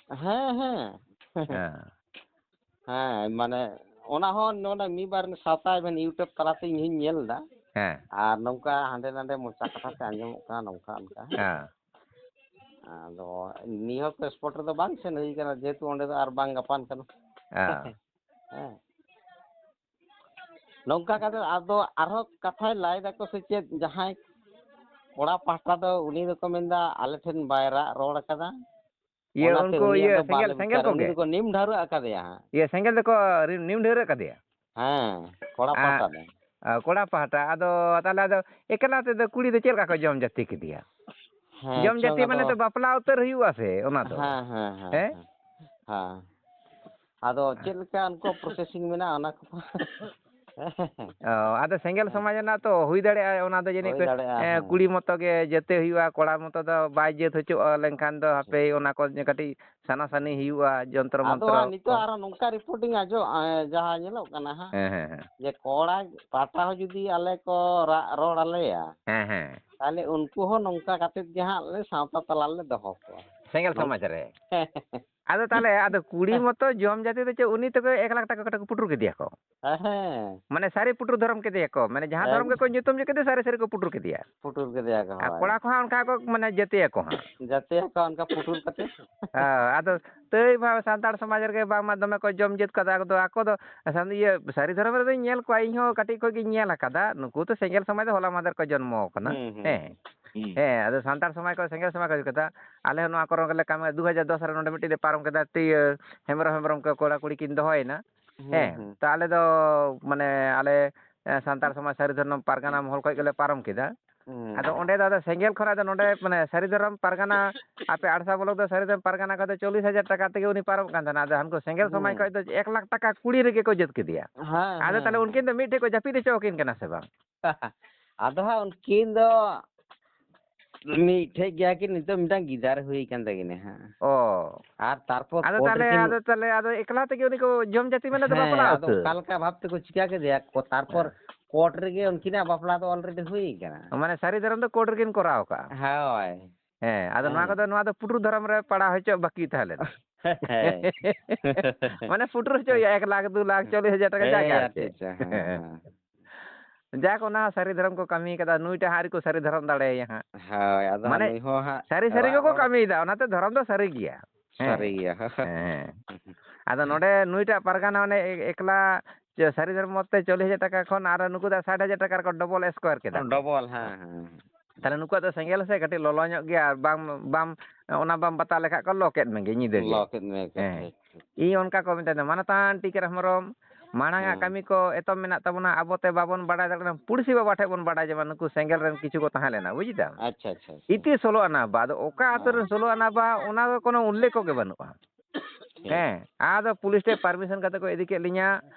ᱦᱮᱸ, ᱦᱮᱸ᱾ ᱦᱮᱸ᱾ ᱦᱮᱸ, ᱢᱟᱱᱮ ᱚᱱᱟ ᱦᱚᱸ ᱱᱚᱰᱮ ᱢᱤᱫ ᱵᱟᱨ ᱥᱟᱶᱛᱟ ᱮᱵᱷᱮᱱ YouTube ᱛᱟᱞᱟᱛᱮ ᱤᱧ ᱦᱚᱸᱧ ᱧᱮᱞ ᱮᱫᱟ᱾ ᱦᱮᱸ᱾ ᱟᱨ ᱱᱚᱝᱠᱟ ᱦᱟᱸᱰᱮ ᱱᱟᱰᱮ ᱢᱚᱪᱟ ᱠᱟᱛᱷᱟ ᱛᱮ ᱟᱸᱡᱚᱢᱚᱜ ᱠᱟᱱᱟ ᱱᱚᱝᱠᱟ ᱚᱱᱠᱟ᱾ ᱦᱮᱸ᱾ ᱟᱫᱚ ᱱᱤᱭᱟᱹ ᱦᱚᱸ ᱥᱯᱚᱴ ᱨᱮᱫᱚ ᱵᱟᱝ ᱥᱮᱱ ᱦᱩᱭ ᱠᱟᱱᱟ, ᱡᱮᱦᱮᱛᱩ ᱚᱸᱰᱮ ᱫᱚ ᱟᱨ ᱵᱟᱝ ᱜᱟᱯᱟᱱ ᱠᱟᱱᱟ᱾ ᱦᱮᱸ᱾ ᱦᱮᱸ᱾ ᱱᱚᱝᱠᱟ ᱠᱟᱛᱮ ᱟᱫᱚ ᱟᱨᱦᱚᱸ ᱠᱟᱛᱷᱟᱭ ᱞᱟᱹᱭ ᱫᱟᱠᱚ ᱥᱮ ᱪᱮᱫ, ᱡᱟᱦᱟᱸᱭ ᱠᱚᱲᱟ ᱯᱟᱦᱴᱟ ᱫᱚ ᱩᱱᱤ ᱫᱚᱠᱚ ᱢᱮᱱᱫᱟ ᱟᱞᱮ ᱴᱷᱮᱱ ᱵᱟᱭ ᱨᱟᱜ ᱨᱚᱲ ᱠᱟᱫᱟ᱾ ᱤᱭᱟᱹ, ᱚᱱᱟᱛᱮ ᱩᱱᱠᱩ ᱩᱱᱤᱭᱟᱜ ᱤᱭᱟᱹ ᱫᱚ ᱵᱟᱞᱮ ᱥᱮᱸᱜᱮᱞ, ᱥᱮᱸᱜᱮᱞ ᱵᱤᱪᱟᱹᱨᱟ, ᱩᱱᱤ ᱠᱚᱜᱮ? ᱫᱚᱠᱚ ᱱᱤᱢ ᱰᱷᱟᱹᱣᱨᱟᱹᱜ ᱟᱠᱟᱫᱮᱭᱟ ᱦᱟᱸᱜ᱾ ᱤᱭᱟᱹ, ᱥᱮᱸᱜᱮᱞ ᱫᱚᱠᱚ ᱨᱤ-, ᱱᱤᱢ ᱰᱷᱟᱹᱣᱨᱟᱹᱜ ᱠᱟᱫᱮᱭᱟ? ᱦᱮᱸ, ᱠᱚᱲᱟ ᱟ-, ᱯᱟᱦᱴᱟ ᱫᱚ᱾ ᱟ, ᱠᱚᱲᱟ ᱯᱟᱦᱴᱟ᱾ ᱟᱫᱚ ᱛᱟᱦᱞᱮ ᱟᱫᱚ ᱮᱠᱞᱟ ᱛᱮᱫᱚ ᱠᱩᱲᱤ ᱫᱚ ᱪᱮᱫ ᱞᱮᱠᱟ ᱠᱚ ᱡᱚᱢ ᱡᱟᱹᱛᱤ ᱠᱮᱫᱮᱭᱟ? ᱦᱮᱸ, ᱡᱚᱢ ᱪᱚᱝ ᱡᱟᱹᱛᱤ ᱟᱫᱚ᱾ ᱢᱟᱱᱮ ᱛᱚ ᱵᱟᱯᱞᱟ ᱩᱛᱟᱹᱨ ᱦᱩᱭᱩᱜᱼᱟ ᱥᱮ ᱚᱱᱟ ᱫᱚ? ᱦᱮᱸ, ᱦᱮᱸ, ᱦᱮᱸ, ᱦᱮᱸ? ᱦᱮᱸ᱾ ᱦᱮᱸ᱾ ᱟᱫᱚ ᱪᱮᱫ ᱞᱮᱠᱟ ᱩᱱᱠᱩᱣᱟᱜ processing ᱢᱮᱱᱟᱜᱼᱟ, ᱚᱱᱟ ᱠᱚ᱾ ᱚ, ᱟᱫᱚ ᱥᱮᱸᱜᱮᱞ ᱦᱮᱸ᱾ ᱥᱚᱢᱟᱡᱽ ᱨᱮᱱᱟᱜ ᱛᱚ ᱦᱩᱭ ᱫᱟᱲᱮᱭᱟᱜᱼᱟ, ᱚᱱᱟ ᱫᱚ ᱡᱟᱹᱱᱤᱡ ᱦᱩᱭ ᱠᱚ, ᱫᱟᱲᱮᱭᱟᱜᱼᱟ, ᱮ, ᱦᱮᱸ᱾ ᱠᱩᱲᱤ ᱢᱚᱛᱚ ᱜᱮ ᱡᱟᱹᱛᱮ ᱦᱩᱭᱩᱜᱼᱟ, ᱠᱚᱲᱟ ᱢᱚᱛᱚ ᱫᱚ ᱵᱟᱭ ᱡᱟᱹᱛ ᱦᱚᱪᱚᱜᱼᱟ, ᱞᱮᱱᱠᱷᱟᱱ ᱫᱚ ᱦᱟᱯᱮ ᱴᱷᱤᱠ᱾ ᱚᱱᱟ ᱠᱚ ᱠᱟᱹᱴᱤᱡ ᱥᱟᱱᱟᱥᱟᱱᱤ ᱦᱩᱭᱩᱜᱼᱟ, ᱡᱚᱱᱛᱨᱚ ᱟᱫᱚ ᱢᱚᱱᱛᱨᱚ ᱦᱟᱸᱜ ᱱᱤᱛᱚᱜ ᱠᱚ᱾ ᱟᱨᱚ ᱱᱚᱝᱠᱟ reporting ᱟᱸᱡᱚᱢ, ᱮ, ᱡᱟᱦᱟᱸ ᱧᱮᱞᱚᱜ ᱠᱟᱱᱟ ᱦᱟᱸᱜ, ᱦᱮᱸ, ᱦᱮᱸ, ᱦᱮᱸ᱾ ᱡᱮ ᱠᱚᱲᱟ ᱯᱟᱦᱴᱟ ᱦᱚᱸ ᱡᱩᱫᱤ ᱟᱞᱮ ᱠᱚ ᱨᱟᱜ ᱨᱚᱲ ᱟᱞᱮᱭᱟ, ᱦᱮᱸ, ᱦᱮᱸ᱾ ᱛᱟᱦᱞᱮ ᱩᱱᱠᱩ ᱦᱚᱸ ᱱᱚᱝᱠᱟ ᱠᱟᱛᱮᱫ ᱜᱮ ᱦᱟᱸᱜ ᱞᱮ ᱥᱟᱶᱛᱟ ᱛᱟᱞᱟ ᱨᱮᱞᱮ ᱫᱚᱦᱚ ᱠᱚᱣᱟ᱾ ᱥᱮᱸᱜᱮᱞ ᱱᱚᱝ- ᱥᱚᱢᱟᱡᱽ ᱨᱮ᱾ ᱟᱫᱚ ᱛᱟᱦᱞᱮ, ᱟᱫᱚ ᱠᱩᱲᱤ ᱢᱚᱛᱚ ᱡᱚᱢ ᱡᱟᱹᱛᱤ ᱫᱚ ᱪᱮᱫ, ᱩᱱᱤ ᱛᱮᱠᱚ ᱮᱠ ᱞᱟᱠᱷ ᱴᱟᱠᱟ ᱠᱟᱛᱮ ᱠᱚ ᱯᱩᱴᱩᱨ ᱠᱮᱫᱮᱭᱟ ᱠᱚ? ᱦᱮᱸ, ᱦᱮᱸ᱾ ᱢᱟᱱᱮ ᱥᱟᱹᱨᱤ ᱯᱩᱴᱩᱨ ᱫᱷᱚᱨᱚᱢ ᱠᱮᱫᱮᱭᱟ ᱠᱚ, ᱢᱟᱱᱮ ᱡᱟᱦᱟᱸ ᱫᱷᱚᱨᱚᱢ ᱮᱠ- ᱜᱮᱠᱚ ᱧᱩᱛᱩᱢ ᱠᱮᱫᱮ, ᱥᱟᱹᱨᱤ ᱥᱟᱹᱨᱤ ᱠᱚ ᱯᱩᱴᱩᱨ ᱠᱮᱫᱮᱭᱟ᱾ ᱯᱩᱴᱩᱨ ᱠᱮᱫᱮᱭᱟ ᱠᱚ, ᱟᱨ ᱦᱳᱭ᱾ ᱠᱚᱲᱟ ᱠᱚᱦᱚᱸ ᱚᱱᱠᱟ ᱠᱚ, ᱢᱟᱱᱮ, ᱡᱟᱹᱛᱤᱭᱟ ᱠᱚ ᱦᱟᱸᱜ᱾ ᱡᱟᱹᱛᱤᱭᱟ ᱠᱚ ᱚᱱᱠᱟ ᱯᱩᱴᱩᱨ ᱠᱟᱛᱮ᱾ ᱦᱮᱸ, ᱟᱫᱚ ᱛᱟᱹᱭ ᱢᱟ ᱥᱟᱱᱛᱟᱲ ᱥᱚᱢᱟᱡᱽ ᱨᱮᱜᱮ ᱵᱟᱝᱢᱟ ᱫᱚᱢᱮ ᱠᱚ ᱡᱚᱢ ᱡᱟᱹᱛ ᱠᱟᱫᱟ, ᱟᱫᱚ ᱟᱠᱚ ᱫᱚ ᱥᱟᱱ-, ᱤᱭᱟᱹ, ᱥᱟᱹᱨᱤ ᱫᱷᱚᱨᱚᱢ ᱨᱮᱫᱚᱧ ᱧᱮᱞ ᱠᱚᱣᱟ, ᱤᱧ ᱦᱚᱸ ᱠᱟᱹᱴᱤᱡ ᱠᱷᱚᱡ ᱜᱤᱧ ᱧᱮᱞ ᱟᱠᱟᱫᱟ, ᱱᱩᱠᱩ ᱛᱚ ᱥᱮᱸᱜᱮᱞ ᱥᱚᱢᱟᱡᱽ ᱫᱚ ᱦᱚᱞᱟ ᱢᱟᱦᱫᱮᱨ ᱠᱚ ᱡᱚᱱᱢᱚ ᱟᱠᱟᱱᱟ᱾ ᱦᱩᱸ, ᱦᱩᱸ, ᱦᱮᱸ᱾ ᱦᱩᱸ᱾ ᱦᱮᱸ, ᱟᱫᱚ ᱥᱟᱱᱛᱟᱲ ᱥᱚᱢᱟᱡᱽ ᱠᱚ ᱥᱮᱸᱜᱮᱞ ᱥᱚᱢᱟᱡᱽ ᱠᱚ ᱦᱩᱭ ᱠᱟᱫᱟ᱾ ᱟᱞᱮ ᱦᱚᱸ ᱱᱚᱣᱟ ᱠᱚᱨᱮ ᱜᱮᱞᱮ ᱠᱟᱹᱢᱤ, ᱫᱩ ᱦᱟᱡᱟᱨ ᱫᱚᱥ ᱨᱮ ᱱᱚᱰᱮ ᱢᱤᱫᱴᱤᱡ ᱞᱮ ᱯᱟᱨᱚᱢ ᱠᱮᱫᱟ, ᱤᱭᱟᱹ, ᱦᱮᱢᱵᱨᱚᱢ, ᱦᱮᱢᱵᱨᱚᱢ ᱠᱚ ᱠᱚᱲᱟ ᱠᱩᱲᱤ ᱠᱤᱱ ᱫᱚᱦᱚᱭᱮᱱᱟ᱾ ᱦᱩᱸ, ᱦᱮᱸ, ᱦᱩᱸ᱾ ᱛᱚ ᱟᱞᱮ ᱫᱚ, ᱢᱟᱱᱮ, ᱟᱞᱮ, ᱮ, ᱥᱟᱱᱛᱟᱲ ᱥᱚᱢᱟᱡᱽ ᱥᱟᱹᱨᱤ ᱫᱷᱚᱨᱚᱢ ᱯᱟᱨᱜᱟᱱᱟ ᱢᱚᱦᱚᱞ ᱠᱷᱚᱡ ᱜᱮᱞᱮ ᱯᱟᱨᱚᱢ ᱠᱮᱫᱟ᱾ ᱦᱩᱸ᱾ ᱟᱫᱚ ᱚᱸᱰᱮ ᱫᱚ ᱟᱫᱚ ᱥᱮᱸᱜᱮᱞ ᱠᱷᱚᱱᱟᱜ ᱫᱚ ᱱᱚᱰᱮ, ᱢᱟᱱᱮ, ᱥᱟᱹᱨᱤ ᱫᱷᱚᱨᱚᱢ ᱯᱟᱨᱜᱟᱱᱟ, ᱟᱯᱮ ᱟᱲᱥᱟ ᱵᱞᱚᱠ ᱫᱚ ᱥᱟᱹᱨᱤ ᱫᱷᱚᱨᱚᱢ ᱯᱟᱨᱜᱟᱱᱟ ᱠᱷᱚᱱ ᱫᱚ ᱪᱚᱞᱞᱤᱥ ᱦᱟᱡᱟᱨ ᱴᱟᱠᱟ ᱛᱮᱜᱮ ᱩᱱᱤ ᱯᱟᱨᱚᱢᱚᱜ ᱠᱟᱱ ᱛᱟᱦᱮᱱᱟ᱾ ᱟᱫᱚ ᱦᱟᱱᱠᱩ ᱥᱮᱸᱜᱮᱞ ᱥᱚᱢᱟᱡᱽ ᱦᱩᱸ᱾ ᱠᱷᱚᱡ ᱫᱚ ᱮᱠ ᱞᱟᱠᱷ ᱴᱟᱠᱟ ᱠᱩᱲᱤ ᱨᱮᱜᱮ ᱠᱚ ᱡᱟᱹᱛ ᱠᱮᱫᱮᱭᱟ᱾ ᱦᱮᱸ, ᱟᱫᱚ ᱦᱮᱸ, ᱛᱟᱦᱞᱮ ᱦᱮᱸ᱾ ᱩᱱᱠᱤᱱ ᱫᱚ ᱢᱤᱫ ᱴᱷᱮᱡ ᱠᱚ ᱡᱟᱹᱯᱤᱫ ᱦᱚᱪᱚ ᱟᱹᱠᱤᱱ ᱠᱟᱱᱟ ᱥᱮ ᱵᱟᱝ? ᱟᱫᱚ ᱦᱟᱸᱜ ᱩᱱᱠᱤᱱ ᱫᱚ ᱢᱤᱫ ᱴᱷᱮᱡ ᱜᱮᱭᱟ ᱠᱤᱱ, ᱱᱤᱛᱚᱜ ᱢᱤᱫᱴᱟᱝ ᱜᱤᱫᱟᱨ ᱦᱩᱭ ᱠᱟᱱ ᱛᱟᱹᱠᱤᱱᱟ ᱦᱟᱸᱜ᱾ ᱚ᱾ ᱟᱨ ᱛᱟᱨᱯᱚᱨ ᱟᱫᱚ ᱠᱳᱨᱴ ᱛᱟᱦᱞᱮ, ᱨᱮᱠᱤᱱ ᱟᱫᱚ ᱛᱟᱦᱞᱮ, ᱟᱫᱚ ᱮᱠᱞᱟ ᱛᱮᱜᱮ ᱩᱱᱤ ᱠᱚ ᱡᱚᱢ ᱡᱟᱹᱛᱤ ᱢᱟᱱᱮ ᱫᱚ ᱦᱮᱸ, ᱵᱟᱯᱞᱟ ᱟᱫᱚ ᱩᱛᱟᱹᱨ᱾ ᱚᱠᱟ ᱞᱮᱠᱟ ᱵᱷᱟᱵ ᱛᱮᱠᱚ ᱪᱤᱠᱟ ᱠᱮᱫᱮᱭᱟ ᱠᱚ, ᱛᱟᱨᱯᱚᱨ ᱦᱮᱸ᱾ ᱠᱳᱨᱴ ᱨᱮᱜᱮ ᱩᱱᱠᱤᱱᱟᱜ ᱵᱟᱯᱞᱟ ᱫᱚ already ᱦᱩᱭ ᱠᱟᱱᱟ᱾ ᱢᱟᱱᱮ ᱥᱟᱹᱨᱤ ᱫᱷᱚᱨᱚᱢ ᱫᱚ ᱠᱳᱨᱴ ᱨᱮᱠᱤᱱ ᱠᱚᱨᱟᱣ ᱠᱟᱜᱼᱟ᱾ ᱦᱳᱭ᱾ ᱦᱮᱸ, ᱟᱫᱚ ᱱᱚᱣᱟ ᱦᱮᱸ᱾ ᱠᱚᱫᱚ, ᱱᱚᱣᱟ ᱫᱚ ᱯᱩᱴᱩᱨ ᱫᱷᱚᱨᱚᱢ ᱨᱮ ᱯᱟᱲᱟᱣ ᱦᱚᱪᱚ ᱵᱟᱹᱠᱤ ᱛᱟᱦᱮᱸ ᱞᱮᱱᱟ᱾ ᱦᱮᱸ᱾ ᱢᱟᱱᱮ ᱯᱩᱴᱩᱨ ᱦᱚᱪᱚ ᱦᱩᱭᱩᱜᱼᱟ, ᱮᱠ ᱞᱟᱠᱷ, ᱫᱩ ᱞᱟᱠᱷ, ᱪᱚᱞᱞᱤᱥ ᱦᱟᱡᱟᱨ ᱴᱟᱠᱟ ᱦᱮᱸ, ᱡᱟᱭᱜᱟ ᱟᱨ ᱟᱨ ᱪᱮᱫ᱾ ᱪᱮᱫ ᱪᱚ, ᱦᱮᱸ, ᱦᱮᱸ᱾ ᱡᱟᱠ, ᱚᱱᱟ ᱦᱚᱸ ᱥᱟᱹᱨᱤ ᱫᱷᱚᱨᱚᱢ ᱠᱚ ᱠᱟᱹᱢᱤ ᱠᱟᱫᱟ, ᱱᱩᱭᱴᱟᱜ ᱦᱟᱸᱜ ᱟᱹᱣᱨᱤ ᱠᱚ ᱥᱟᱹᱨᱤ ᱫᱷᱚᱨᱚᱢ ᱫᱟᱲᱮᱭᱟᱭᱟ ᱦᱟᱸᱜ᱾ ᱦᱳᱭ, ᱟᱫᱚ ᱦᱟᱸᱜ ᱢᱟᱱᱮ, ᱱᱩᱭ ᱦᱚᱸ ᱦᱟᱸᱜ ᱥᱟᱹᱨᱤ ᱥᱟᱹᱨᱤ ᱨᱟᱜ ᱜᱮᱠᱚ ᱨᱚᱲ ᱠᱟᱹᱢᱤᱭᱮᱫᱟ, ᱚᱱᱟᱛᱮ ᱫᱷᱚᱨᱚᱢ ᱫᱚ ᱥᱟᱹᱨᱤ ᱜᱮᱭᱟ᱾ ᱦᱮᱸ᱾ ᱥᱟᱹᱨᱤ ᱜᱮᱭᱟ᱾ ᱦᱮᱸ᱾ ᱟᱫᱚ ᱱᱚᱰᱮ ᱱᱩᱭᱴᱟᱜ ᱯᱟᱨᱜᱟᱱᱟ ᱚᱱᱮ ᱮ-, ᱮᱠᱞᱟ ᱪᱮ ᱥᱟᱹᱨᱤ ᱫᱷᱚᱨᱚᱢ ᱢᱚᱛ ᱛᱮ ᱪᱚᱞᱞᱤᱥ ᱦᱟᱡᱟᱨ ᱴᱟᱠᱟ ᱠᱷᱚᱱ ᱟᱨ ᱱᱩᱠᱩ ᱫᱚ ᱥᱟᱴ ᱦᱟᱡᱟᱨ ᱴᱟᱠᱟ ᱨᱮᱠᱚ double square ᱠᱮᱫᱟ ᱠᱚ᱾ Double, ᱦᱮᱸ, ᱦᱮᱸ᱾ ᱛᱟᱦᱞᱮ ᱱᱩᱠᱩᱣᱟᱜ ᱫᱚ ᱥᱮᱸᱜᱮᱞ ᱥᱮ ᱠᱟᱹᱴᱤᱡ ᱞᱚᱞᱚ ᱧᱚᱜ ᱜᱮᱭᱟ, ᱟᱨ ᱵᱟᱢ, ᱵᱟᱢ, ᱚᱱᱟ ᱵᱟᱢ ᱵᱟᱛᱟ ᱞᱮᱠᱷᱟᱡ ᱠᱚ ᱞᱚ ᱠᱮᱫ ᱢᱮᱜᱮ ᱧᱤᱫᱟᱹ ᱜᱮ᱾ ᱞᱚ ᱠᱮᱫ ᱢᱮᱭᱟ ᱠᱚ, ᱦᱮᱸ᱾ ᱴᱷᱤᱠ, ᱴᱷᱤᱠ᱾ ᱤᱧ ᱚᱱᱠᱟ ᱠᱚ ᱢᱮᱛᱟᱹᱧᱟ, ᱢᱟᱱᱚᱛᱟᱱ ᱴᱤᱠᱟᱹᱨᱟᱢ ᱦᱮᱢᱵᱨᱚᱢ, ᱢᱟᱲᱟᱝ ᱟᱜ ᱦᱮᱸ᱾ ᱠᱟᱹᱢᱤ ᱠᱚ ᱮᱛᱚᱢ ᱢᱮᱱᱟᱜ ᱛᱟᱵᱚᱱᱟ, ᱟᱵᱚ ᱛᱮ ᱵᱟᱵᱚᱱ ᱵᱟᱲᱟᱭ ᱫᱟᱲᱮᱭᱟᱜ ᱠᱟᱱᱟ, ᱯᱩᱲᱥᱤ ᱵᱟᱵᱟ ᱴᱷᱮᱡ ᱵᱚᱱ ᱵᱟᱲᱟᱭ ᱡᱚᱝᱟ, ᱱᱩᱠᱩ ᱥᱮᱸᱜᱮᱞ ᱨᱮᱱ ᱠᱤᱪᱷᱩ ᱠᱚ ᱛᱟᱦᱮᱸ ᱞᱮᱱᱟ, ᱵᱩᱡ ᱫᱟᱢ? ᱟᱪᱪᱷᱟ, ᱟᱪᱪᱷᱟ, ᱟᱪᱪᱷᱟ᱾ ᱤᱛᱤ ᱥᱳᱞᱳ ᱟᱱᱟ ᱵᱟ, ᱟᱫᱚ ᱚᱠᱟ ᱟᱹᱛᱩ ᱨᱮᱱ ᱦᱮᱸ᱾ ᱥᱳᱞᱳ ᱟᱱᱟ ᱵᱟ, ᱚᱱᱟ ᱫᱚ ᱠᱳᱱᱳ ᱩᱞᱞᱮᱠᱷ ᱜᱮ ᱵᱟᱹᱱᱩᱜᱼᱟ᱾ ᱴᱷᱤᱠ᱾ ᱦᱮᱸ, ᱟᱫᱚ ᱯᱩᱞᱤᱥ ᱴᱷᱮᱡ permission ᱠᱟᱛᱮ ᱠᱚ ᱤᱫᱤ ᱠᱮᱫ ᱞᱤᱧᱟ᱾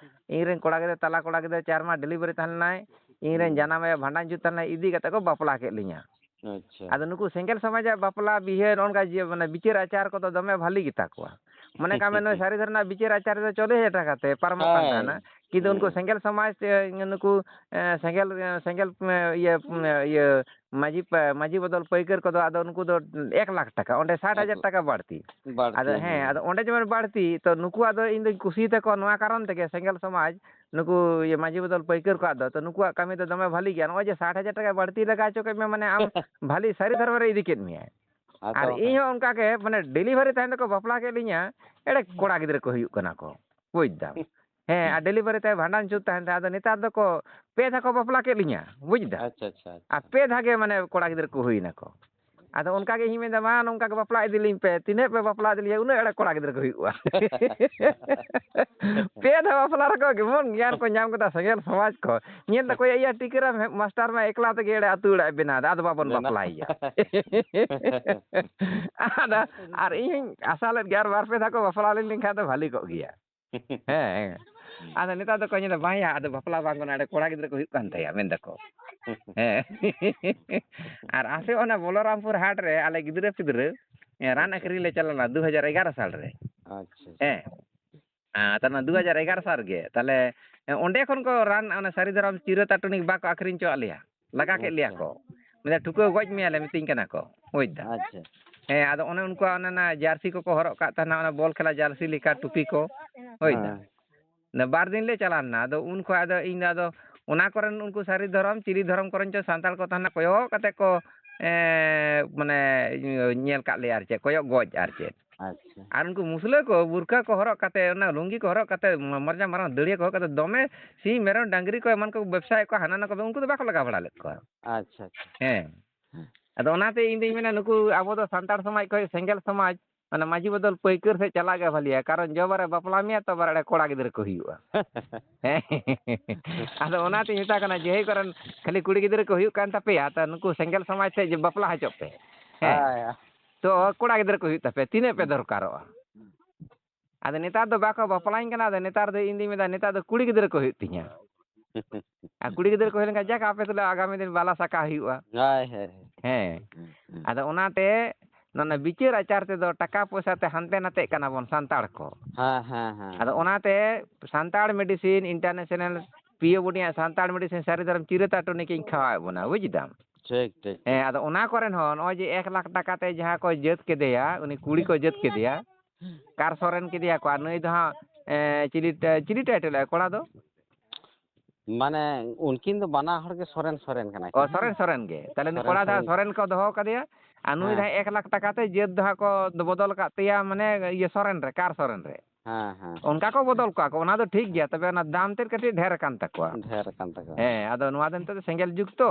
ᱤᱧ ᱨᱮᱱ ᱠᱚᱲᱟ ᱜᱤᱫᱽᱨᱟᱹ, ᱛᱟᱞᱟ ᱠᱚᱲᱟ ᱜᱤᱫᱽᱨᱟᱹ, ᱪᱟᱨ ᱢᱟᱥ delivery ᱛᱟᱦᱮᱸ ᱞᱮᱱᱟᱭ᱾ ᱤᱧ ᱨᱮᱱ ᱦᱩᱸ᱾ ᱡᱟᱱᱟᱢ ᱟᱭᱳ ᱵᱷᱟᱸᱰᱟᱱ ᱡᱩᱛ ᱛᱟᱦᱮᱸ ᱞᱮᱱᱟᱭ, ᱤᱫᱤ ᱠᱟᱛᱮ ᱠᱚ ᱵᱟᱯᱞᱟ ᱠᱮᱫ ᱞᱤᱧᱟ᱾ ᱟᱪᱪᱷᱟ᱾ ᱟᱫᱚ ᱱᱩᱠᱩ ᱥᱮᱸᱜᱮᱞ ᱥᱚᱢᱟᱡᱟᱜ ᱵᱟᱯᱞᱟ ᱵᱤᱦᱟᱹ ᱱᱚᱜᱼᱚ ᱱᱚᱝᱠᱟ ᱡᱮ ᱢᱟᱱᱮ ᱵᱤᱪᱟᱹᱨ ᱟᱪᱟᱨ ᱠᱚᱫᱚ ᱫᱚᱢᱮ ᱵᱷᱟᱹᱞᱤ ᱜᱮᱛᱟ ᱠᱚᱣᱟ᱾ ᱢᱚᱱᱮ ᱠᱟᱜ ᱢᱮ ᱱᱩᱭ ᱥᱟᱹᱨᱤ ᱫᱷᱚᱨᱚᱢ ᱨᱮᱱᱟᱜ ᱵᱤᱪᱟᱹᱨ ᱟᱪᱟᱨ ᱨᱮᱫᱚ ᱪᱚᱞᱞᱤᱥ ᱦᱟᱡᱟᱨ ᱴᱟᱠᱟ ᱛᱮ ᱯᱟᱨᱚᱢᱚᱜ ᱠᱟᱱ ᱦᱳᱭ᱾ ᱛᱟᱦᱮᱱᱟ᱾ ᱠᱤᱱᱛᱩ ᱩᱱᱠᱩ ᱦᱩᱸ᱾ ᱥᱮᱸᱜᱮᱞ ᱥᱚᱢᱟᱡᱽ ᱛᱮ ᱱᱩᱠᱩ, ᱮᱸ, ᱥᱮᱸᱜᱮᱞ, ᱮᱸ, ᱥᱮᱸᱜᱮᱞ, ᱮᱸ, ᱤᱭᱟᱹ, ᱮᱸ, ᱤᱭᱟᱹ ᱢᱟᱹᱡᱷᱤ ᱯᱟ-, ᱢᱟᱹᱡᱷᱤ ᱵᱚᱫᱚᱞ ᱯᱟᱹᱭᱠᱟᱹᱨ ᱠᱚᱫᱚ ᱟᱫᱚ ᱩᱱᱠᱩ ᱫᱚ ᱮᱠ ᱞᱟᱠᱷ ᱴᱟᱠᱟ, ᱚᱸᱰᱮ ᱥᱟᱴ ᱦᱟᱡᱟᱨ ᱮᱠ ᱞᱟᱠᱷ᱾ ᱴᱟᱠᱟ ᱵᱟᱹᱲᱛᱤ᱾ ᱵᱟᱹᱲᱛᱤ, ᱟᱫᱚ ᱦᱮᱸ, ᱦᱮᱸ᱾ ᱟᱫᱚ ᱚᱸᱰᱮ ᱡᱮᱢᱚᱱ ᱵᱟᱹᱲᱛᱤ, ᱛᱚ ᱱᱩᱠᱩᱣᱟᱜ ᱫᱚ ᱤᱧ ᱫᱚᱧ ᱠᱩᱥᱤᱭᱟᱛᱟ ᱠᱚᱣᱟ ᱱᱚᱣᱟ ᱠᱟᱨᱚᱱ ᱛᱮᱜᱮ, ᱥᱮᱸᱜᱮᱞ ᱥᱚᱢᱟᱡᱽ, ᱱᱩᱠᱩ ᱤᱭᱟᱹ ᱢᱟᱹᱡᱷᱤ ᱵᱚᱫᱚᱞ ᱯᱟᱹᱭᱠᱟᱹᱨ ᱠᱚᱣᱟᱜ ᱫᱚ, ᱛᱚ ᱱᱩᱠᱩᱣᱟᱜ ᱠᱟᱹᱢᱤ ᱫᱚ ᱫᱚᱢᱮ ᱵᱷᱟᱹᱞᱤ ᱜᱮᱭᱟ᱾ ᱱᱚᱜᱼᱚᱭ ᱡᱮ ᱥᱟᱴ ᱦᱟᱡᱟᱨ ᱴᱟᱠᱟ ᱵᱟᱹᱲᱛᱤ ᱞᱟᱜᱟᱣ ᱦᱚᱪᱚ ᱠᱮᱫ ᱢᱮ, ᱢᱟᱱᱮ ᱟᱢ ᱵᱷᱟᱹᱞᱤ ᱥᱟᱹᱨᱤ ᱫᱷᱚᱨᱢ ᱨᱮ ᱤᱫᱤ ᱠᱮᱫ ᱢᱮᱭᱟᱭ᱾ ᱟᱫᱚ ᱟᱨ ᱵᱟᱠᱷᱟᱱ᱾ ᱤᱧ ᱦᱚᱸ ᱚᱱᱠᱟ ᱜᱮ, ᱢᱟᱱᱮ delivery ᱛᱟᱭᱚᱢ ᱫᱚᱠᱚ ᱵᱟᱯᱞᱟ ᱠᱮᱫ ᱞᱤᱧᱟ, ᱮᱲᱮ ᱠᱚᱲᱟ ᱜᱤᱫᱽᱨᱟᱹ ᱠᱚ ᱦᱩᱭᱩᱜ ᱠᱟᱱᱟ ᱠᱚ, ᱵᱩᱡᱽ ᱫᱟᱢ᱾ ᱦᱮᱸ, ᱟᱨ delivery ᱛᱟᱭᱚᱢ ᱵᱷᱟᱸᱰᱟᱱ ᱡᱩᱛ ᱛᱟᱦᱮᱱ ᱛᱟᱭ, ᱟᱫᱚ ᱱᱮᱛᱟᱨ ᱫᱚᱠᱚ ᱯᱮ ᱫᱷᱟᱣ ᱠᱚ ᱵᱟᱯᱞᱟ ᱠᱮᱫ ᱞᱤᱧᱟ, ᱵᱩᱡᱽ ᱫᱟᱢ᱾ ᱟᱪᱪᱷᱟ, ᱟᱪᱪᱷᱟ, ᱟᱪᱪᱷᱟ᱾ ᱟᱨ ᱯᱮ ᱫᱷᱟᱣ ᱜᱮ ᱢᱟᱱᱮ ᱠᱚᱲᱟ ᱜᱤᱫᱽᱨᱟᱹ ᱠᱚ ᱦᱩᱭᱱᱟ ᱠᱚ᱾ ᱟᱫᱚ ᱚᱱᱠᱟ ᱜᱮ ᱤᱧ ᱢᱮᱱᱫᱟ, "ᱢᱟ ᱱᱚᱝᱠᱟ ᱜᱮ ᱵᱟᱯᱞᱟ ᱤᱫᱤ ᱞᱤᱧ ᱯᱮ, ᱛᱤᱱᱟᱹᱜ ᱯᱮ ᱵᱟᱯᱞᱟ ᱤᱫᱤ ᱞᱤᱧᱟ, ᱩᱱᱟᱹᱜ ᱮᱲᱮ ᱠᱚᱲᱟ ᱜᱤᱫᱽᱨᱟᱹ ᱠᱚ ᱦᱩᱭᱩᱜᱼᱟ᱾" ᱯᱮ ᱫᱷᱟᱣ ᱵᱟᱯᱞᱟ ᱨᱮᱠᱚ ᱮᱢᱚᱱ ᱜᱮᱭᱟᱱ ᱠᱚ ᱧᱟᱢ ᱠᱮᱫᱟ ᱥᱮᱸᱜᱮᱞ ᱥᱚᱢᱟᱡᱽ ᱠᱚ᱾ ᱧᱮᱞ ᱫᱟᱠᱚ, "ᱭᱟ, ᱭᱟ, ᱴᱤᱠᱟᱹᱨᱟᱢ ᱦᱮ-, ᱢᱟᱥᱴᱟᱨ ᱢᱟ ᱮᱠᱞᱟ ᱛᱮᱜᱮ ᱮᱲᱮ ᱟᱹᱛᱩ ᱚᱲᱟᱜ ᱮ ᱵᱮᱱᱟᱣ ᱮᱫᱟ, ᱟᱫᱚ ᱵᱟᱵᱚᱱ ᱵᱮᱱᱟᱣ᱾ ᱵᱟᱯᱞᱟᱭᱮᱭᱟ᱾" ᱟᱫᱚ, ᱟᱨ ᱤᱧ ᱦᱚᱸᱧ ᱟᱥᱟ ᱞᱮᱫ ᱜᱮᱭᱟ, ᱟᱨ ᱵᱟᱨ ᱯᱮ ᱫᱷᱟᱣ ᱠᱚ ᱵᱟᱯᱞᱟ ᱞᱮᱱ ᱠᱷᱟᱱ ᱫᱚ ᱵᱷᱟᱹᱞᱤ ᱠᱚᱜ ᱜᱮᱭᱟ᱾ ᱦᱮᱸ, ᱦᱮᱸ᱾ ᱦᱩᱸ᱾ ᱟᱫᱚ ᱱᱮᱛᱟᱨ ᱫᱚᱠᱚ ᱧᱮᱞᱟ, "ᱵᱟᱝᱭᱟ, ᱟᱫᱚ ᱵᱟᱯᱞᱟ ᱵᱟᱝ ᱜᱟᱱᱚᱜᱼᱟ, ᱚᱸᱰᱮ ᱠᱚᱲᱟ ᱜᱤᱫᱽᱨᱟᱹ ᱠᱚ ᱦᱩᱭᱩᱜ ᱠᱟᱱ ᱛᱟᱭᱟ", ᱢᱮᱱ ᱫᱟᱠᱚ᱾ ᱦᱮᱸ᱾ ᱟᱨ ᱟᱯᱮ ᱚᱱᱟ ᱵᱚᱞᱚᱨᱟᱢᱯᱩᱨ ᱦᱟᱴ ᱨᱮ ᱟᱞᱮ ᱜᱤᱫᱽᱨᱟᱹ ᱯᱤᱫᱽᱨᱟᱹ, ᱮ, ᱨᱟᱱ ᱟᱪᱪᱷᱟ᱾ ᱟᱹᱠᱷᱨᱤᱧ ᱞᱮ ᱪᱟᱞᱟᱣ ᱞᱮᱱᱟ ᱫᱩ ᱦᱟᱡᱟᱨ ᱮᱜᱟᱨᱚ ᱥᱟᱞ ᱨᱮ᱾ ᱟᱪᱪᱷᱟ᱾ ᱦᱮᱸ᱾ ᱟᱨ ᱛᱟᱦᱞᱮ ᱫᱩ ᱦᱟᱡᱟᱨ ᱮᱜᱟᱨᱚ ᱥᱟᱞ ᱨᱮᱜᱮ᱾ ᱛᱟᱦᱞᱮ, ᱮ, ᱚᱸᱰᱮ ᱠᱷᱚᱱ ᱠᱚ ᱨᱟᱱ, ᱚᱱᱟ ᱥᱟᱹᱨᱤ ᱫᱷᱚᱨᱚᱢ ᱪᱤᱨᱟᱹ ᱛᱟ ᱴᱚᱱᱤᱠ ᱵᱟᱠᱚ ᱟᱹᱠᱷᱨᱤᱧ ᱦᱚᱪᱚᱣᱟᱜ ᱞᱮᱭᱟ᱾ ᱞᱟᱜᱟ ᱠᱮᱫ ᱞᱮᱭᱟ ᱟᱪᱪᱷᱟ᱾ ᱠᱚ᱾ ᱢᱮᱱᱫᱟ, "ᱴᱷᱩᱠᱟᱹᱣ ᱜᱚᱡ ᱢᱮᱭᱟᱞᱮ", ᱢᱤᱛᱟᱹᱧ ᱠᱟᱱᱟ ᱠᱚ, ᱵᱩᱡᱽ ᱫᱟᱢ᱾ ᱟᱪᱪᱷᱟ᱾ ᱦᱮᱸ, ᱟᱫᱚ ᱚᱱᱮ ᱩᱱᱠᱩᱣᱟᱜ ᱚᱱᱮ ᱚᱱᱟ ᱡᱟᱹᱨᱥᱤ ᱠᱚᱠᱚ ᱦᱚᱨᱚᱜ ᱠᱟᱜ ᱛᱟᱦᱮᱱᱟ, ᱚᱱᱟ ᱵᱚᱞ ᱠᱷᱮᱞᱟ ᱡᱟᱹᱨᱥᱤ ᱞᱮᱠᱟ ᱴᱩᱯᱤ ᱠᱚ, ᱵᱩᱡᱽ ᱫᱟᱢ᱾ ᱦᱮᱸ᱾ ᱚᱱᱟ ᱵᱟᱨ ᱫᱤᱱ ᱞᱮ ᱪᱟᱞᱟᱣ ᱞᱮᱱᱟ᱾ ᱟᱫᱚ ᱩᱱ ᱠᱷᱚᱱ ᱟᱫᱚ ᱤᱧ ᱫᱚ ᱟᱫᱚ ᱚᱱᱟ ᱠᱚᱨᱮᱱ ᱩᱱᱠᱩ ᱥᱟᱹᱨᱤ ᱫᱷᱚᱨᱚᱢ, ᱪᱤᱞᱤ ᱫᱷᱚᱨᱚᱢ ᱠᱚᱨᱮᱱ ᱪᱚ ᱥᱟᱱᱛᱟᱲ ᱠᱚ ᱛᱟᱦᱮᱱᱟ, ᱠᱚᱭᱚᱜ ᱠᱟᱛᱮ ᱠᱚ, ᱮᱸ, ᱢᱟᱱᱮ, ᱧᱮᱞ ᱠᱟᱜ ᱞᱮᱭᱟ ᱟᱨ ᱪᱮᱫ, ᱠᱚᱭᱚᱜ ᱜᱚᱡ ᱟᱨ ᱪᱮᱫ᱾ ᱟᱪᱪᱷᱟ᱾ ᱟᱨ ᱩᱱᱠᱩ ᱢᱩᱥᱞᱟᱹ ᱠᱚ ᱵᱩᱨᱠᱟ ᱠᱚ ᱦᱚᱨᱚᱜ ᱠᱟᱛᱮ, ᱚᱱᱟ ᱞᱩᱝᱜᱤ ᱠᱚ ᱦᱚᱨᱚᱜ ᱠᱟᱛᱮ, ᱢᱚᱨᱡᱟ ᱢᱟᱨᱟᱝ ᱫᱟᱹᱲᱭᱟᱹ ᱠᱚ ᱦᱚᱨᱚᱜ ᱠᱟᱛᱮ, ᱫᱚᱢᱮ ᱥᱤᱢ, ᱢᱮᱨᱚᱢ, ᱰᱟᱝᱨᱤ ᱠᱚ ᱮᱢᱟᱱ ᱠᱚ ᱵᱮᱵᱽᱥᱟᱭᱮᱫ ᱠᱚᱣᱟ, ᱦᱟᱱᱟ ᱱᱟᱣᱟ ᱠᱚ, ᱩᱱᱠᱩ ᱫᱚ ᱵᱟᱠᱚ ᱞᱟᱜᱟ ᱵᱟᱲᱟ ᱞᱮᱫ ᱠᱚᱣᱟ᱾ ᱟᱪᱪᱷᱟ, ᱟᱪᱪᱷᱟ᱾ ᱦᱮᱸ᱾ ᱟᱫᱚ ᱚᱱᱟᱛᱮ ᱤᱧ ᱫᱩᱧ ᱢᱮᱱᱟ, ᱱᱩᱠᱩ ᱟᱵᱚ ᱫᱚ ᱥᱟᱱᱛᱟᱲ ᱥᱚᱢᱟᱡᱽ ᱠᱷᱚᱱ ᱥᱮᱸᱜᱮᱞ ᱥᱚᱢᱟᱡᱽ, ᱢᱟᱱᱮ ᱢᱟᱹᱡᱷᱤ ᱵᱚᱫᱚᱞ ᱯᱟᱹᱭᱠᱟᱹᱨ ᱥᱮᱫ ᱪᱟᱞᱟᱜ ᱜᱮ ᱵᱷᱟᱹᱞᱤᱭᱟ, ᱠᱟᱨᱚᱱ ᱡᱚᱵᱟᱨᱮ ᱵᱟᱯᱞᱟ ᱢᱮᱭᱟ ᱛᱚ ᱵᱟᱨ ᱮᱲᱮ ᱠᱚᱲᱟ ᱜᱤᱫᱽᱨᱟᱹ ᱠᱚ ᱦᱩᱭᱩᱜᱼᱟ᱾ ᱦᱮᱸ᱾ ᱟᱫᱚ ᱚᱱᱟᱛᱤᱧ ᱢᱮᱛᱟ ᱠᱟᱱᱟ, ᱡᱮ ᱦᱮᱸ ᱠᱚᱨᱮᱱ ᱠᱷᱟᱹᱞᱤ ᱠᱩᱲᱤ ᱜᱤᱫᱽᱨᱟᱹ ᱠᱚ ᱦᱩᱭᱩᱜ ᱠᱟᱱ ᱛᱟᱯᱮᱭᱟ, ᱛᱚ ᱱᱩᱠᱩ ᱥᱮᱸᱜᱮᱞ ᱥᱚᱢᱟᱡᱽ ᱥᱮᱫ ᱡᱮ ᱵᱟᱯᱞᱟ ᱦᱚᱪᱚᱜ ᱯᱮ᱾ ᱦᱮᱸ᱾ ᱦᱳᱭ᱾ ᱛᱚ ᱠᱚᱲᱟ ᱜᱤᱫᱽᱨᱟᱹ ᱠᱚ ᱦᱩᱭᱩᱜ ᱛᱟᱯᱮᱭᱟ, ᱛᱤᱱᱟᱹᱜ ᱯᱮ ᱫᱚᱨᱠᱟᱨᱚᱜᱼᱟ? ᱟᱫᱚ ᱱᱮᱛᱟᱨ ᱫᱚ ᱵᱟᱠᱚ ᱵᱟᱯᱞᱟᱧ ᱠᱟᱱᱟ, ᱟᱫᱚ ᱱᱮᱛᱟᱨ ᱫᱚ ᱤᱧ ᱫᱩᱧ ᱢᱮᱱᱫᱟ, ᱱᱮᱛᱟᱨ ᱫᱚ ᱠᱩᱲᱤ ᱜᱤᱫᱽᱨᱟᱹ ᱠᱚ ᱦᱩᱭᱩᱜ ᱛᱤᱧᱟ᱾ ᱟᱨ ᱠᱩᱲᱤ ᱜᱤᱫᱽᱨᱟᱹ ᱠᱚ ᱦᱩᱭ ᱞᱮᱱᱠᱷᱟᱱ ᱡᱟᱠ ᱟᱯᱮ ᱛᱩᱞᱩᱡ ᱟᱜᱟᱢᱤ ᱫᱤᱱ ᱵᱟᱞᱟ ᱥᱟᱠᱟ ᱦᱩᱭᱩᱜᱼᱟ᱾ ᱦᱳᱭ, ᱦᱳᱭ, ᱦᱳᱭ᱾ ᱦᱮᱸ᱾ ᱦᱩᱸ, ᱦᱩᱸ᱾ ᱟᱫᱚ ᱚᱱᱟᱛᱮ ᱱᱚᱰᱮ ᱵᱤᱪᱟᱹᱨ ᱟᱪᱟᱨ ᱛᱮᱫᱚ ᱴᱟᱠᱟ ᱯᱚᱭᱥᱟ ᱛᱮ ᱦᱟᱱᱛᱮ ᱱᱟᱛᱮᱜ ᱠᱟᱱᱟ ᱵᱚᱱ ᱥᱟᱱᱛᱟᱲ ᱠᱚ᱾ ᱦᱮᱸ, ᱦᱮᱸ, ᱦᱮᱸ, ᱟᱫᱚ ᱦᱮᱸ᱾ ᱚᱱᱟᱛᱮ ᱥᱟᱱᱛᱟᱲ medicine international ᱯᱤ ᱳ ᱵᱩᱰᱤᱭᱟᱜ ᱥᱟᱱᱛᱟᱲ medicine ᱥᱟᱹᱨᱤ ᱫᱷᱚᱨᱚᱢ ᱪᱤᱨᱟᱹᱛᱟ ᱴᱚᱱᱤᱠ ᱤᱧ ᱠᱷᱟᱣᱟᱣᱮᱫ ᱵᱚᱱᱟ, ᱵᱩᱡᱽ ᱫᱟᱢ? ᱴᱷᱤᱠ, ᱴᱷᱤᱠ, ᱦᱮᱸ, ᱴᱷᱤᱠ᱾ ᱟᱫᱚ ᱚᱱᱟ ᱠᱚᱨᱮᱱ ᱦᱚᱸ ᱱᱚᱜᱼᱚᱭ ᱡᱮ ᱮᱠ ᱞᱟᱠᱷ ᱴᱟᱠᱟ ᱛᱮ ᱡᱟᱦᱟᱸ ᱠᱚ ᱡᱟᱹᱛ ᱠᱮᱫᱮᱭᱟ, ᱩᱱᱤ ᱠᱩᱲᱤ ᱠᱚ ᱡᱟᱹᱛ ᱠᱮᱫᱮᱭᱟ, ᱠᱟᱨ ᱥᱚᱨᱮᱱ ᱠᱮᱫᱮᱭᱟ ᱠᱚ, ᱟᱨ ᱱᱩᱭ ᱫᱚ ᱦᱟᱸᱜ, ᱮ, ᱪᱤᱞᱤ ᱴᱟ-, ᱪᱤᱞᱤ title ᱟᱭ ᱠᱚᱲᱟ ᱫᱚ? ᱢᱟᱱᱮ ᱩᱱᱠᱤᱱ ᱫᱚ ᱵᱟᱱᱟ ᱦᱚᱲ ᱜᱮ ᱥᱚᱨᱮᱱ, ᱥᱚᱨᱮᱱ ᱠᱟᱱᱟ ᱚ, ᱠᱤᱱ᱾ ᱥᱚᱨᱮᱱ, ᱥᱚᱨᱮᱱ ᱜᱮ᱾ ᱛᱟᱦᱞᱮ ᱩᱱᱤ ᱥᱚᱨᱮᱱ, ᱠᱚᱲᱟ ᱫᱚ ᱦᱟᱸᱜ ᱥᱚᱨᱮᱱ᱾ ᱥᱚᱨᱮᱱ ᱠᱚ ᱫᱚᱦᱚ ᱠᱟᱫᱮᱭᱟ, ᱟᱨ ᱱᱩᱭ ᱫᱚ ᱦᱮᱸ᱾ ᱦᱟᱸᱜ ᱮᱠ ᱞᱟᱠᱷ ᱴᱟᱠᱟ ᱛᱮ ᱡᱟᱹᱛ ᱫᱚ ᱦᱟᱸᱜ ᱠᱚ ᱵᱚᱫᱚᱞ ᱟᱠᱟᱫ ᱛᱟᱭᱟ, ᱢᱟᱱᱮ ᱤᱭᱟᱹ ᱥᱚᱨᱮᱱ ᱨᱮ, ᱠᱟᱨ ᱥᱚᱨᱮᱱ ᱨᱮ᱾ ᱦᱮᱸ, ᱦᱮᱸ᱾ ᱚᱱᱠᱟ ᱠᱚ ᱵᱚᱫᱚᱞ ᱠᱚᱣᱟ ᱠᱚ, ᱚᱱᱟ ᱫᱚ ᱴᱷᱤᱠ ᱜᱮᱭᱟ, ᱛᱚᱵᱮ ᱚᱱᱟ ᱫᱟᱢ ᱛᱮᱫ ᱠᱟᱹᱴᱤᱡ ᱰᱷᱮᱨ ᱟᱠᱟᱱ ᱛᱟᱠᱚᱣᱟ᱾ ᱰᱷᱮᱨ ᱟᱠᱟᱱ ᱛᱟᱠᱚᱣᱟ᱾ ᱦᱮᱸ, ᱟᱫᱚ ᱱᱚᱣᱟ ᱫᱚ ᱱᱤᱛᱚᱜ ᱫᱚ ᱥᱮᱸᱜᱮᱞ ᱡᱩᱜᱽ ᱛᱚ᱾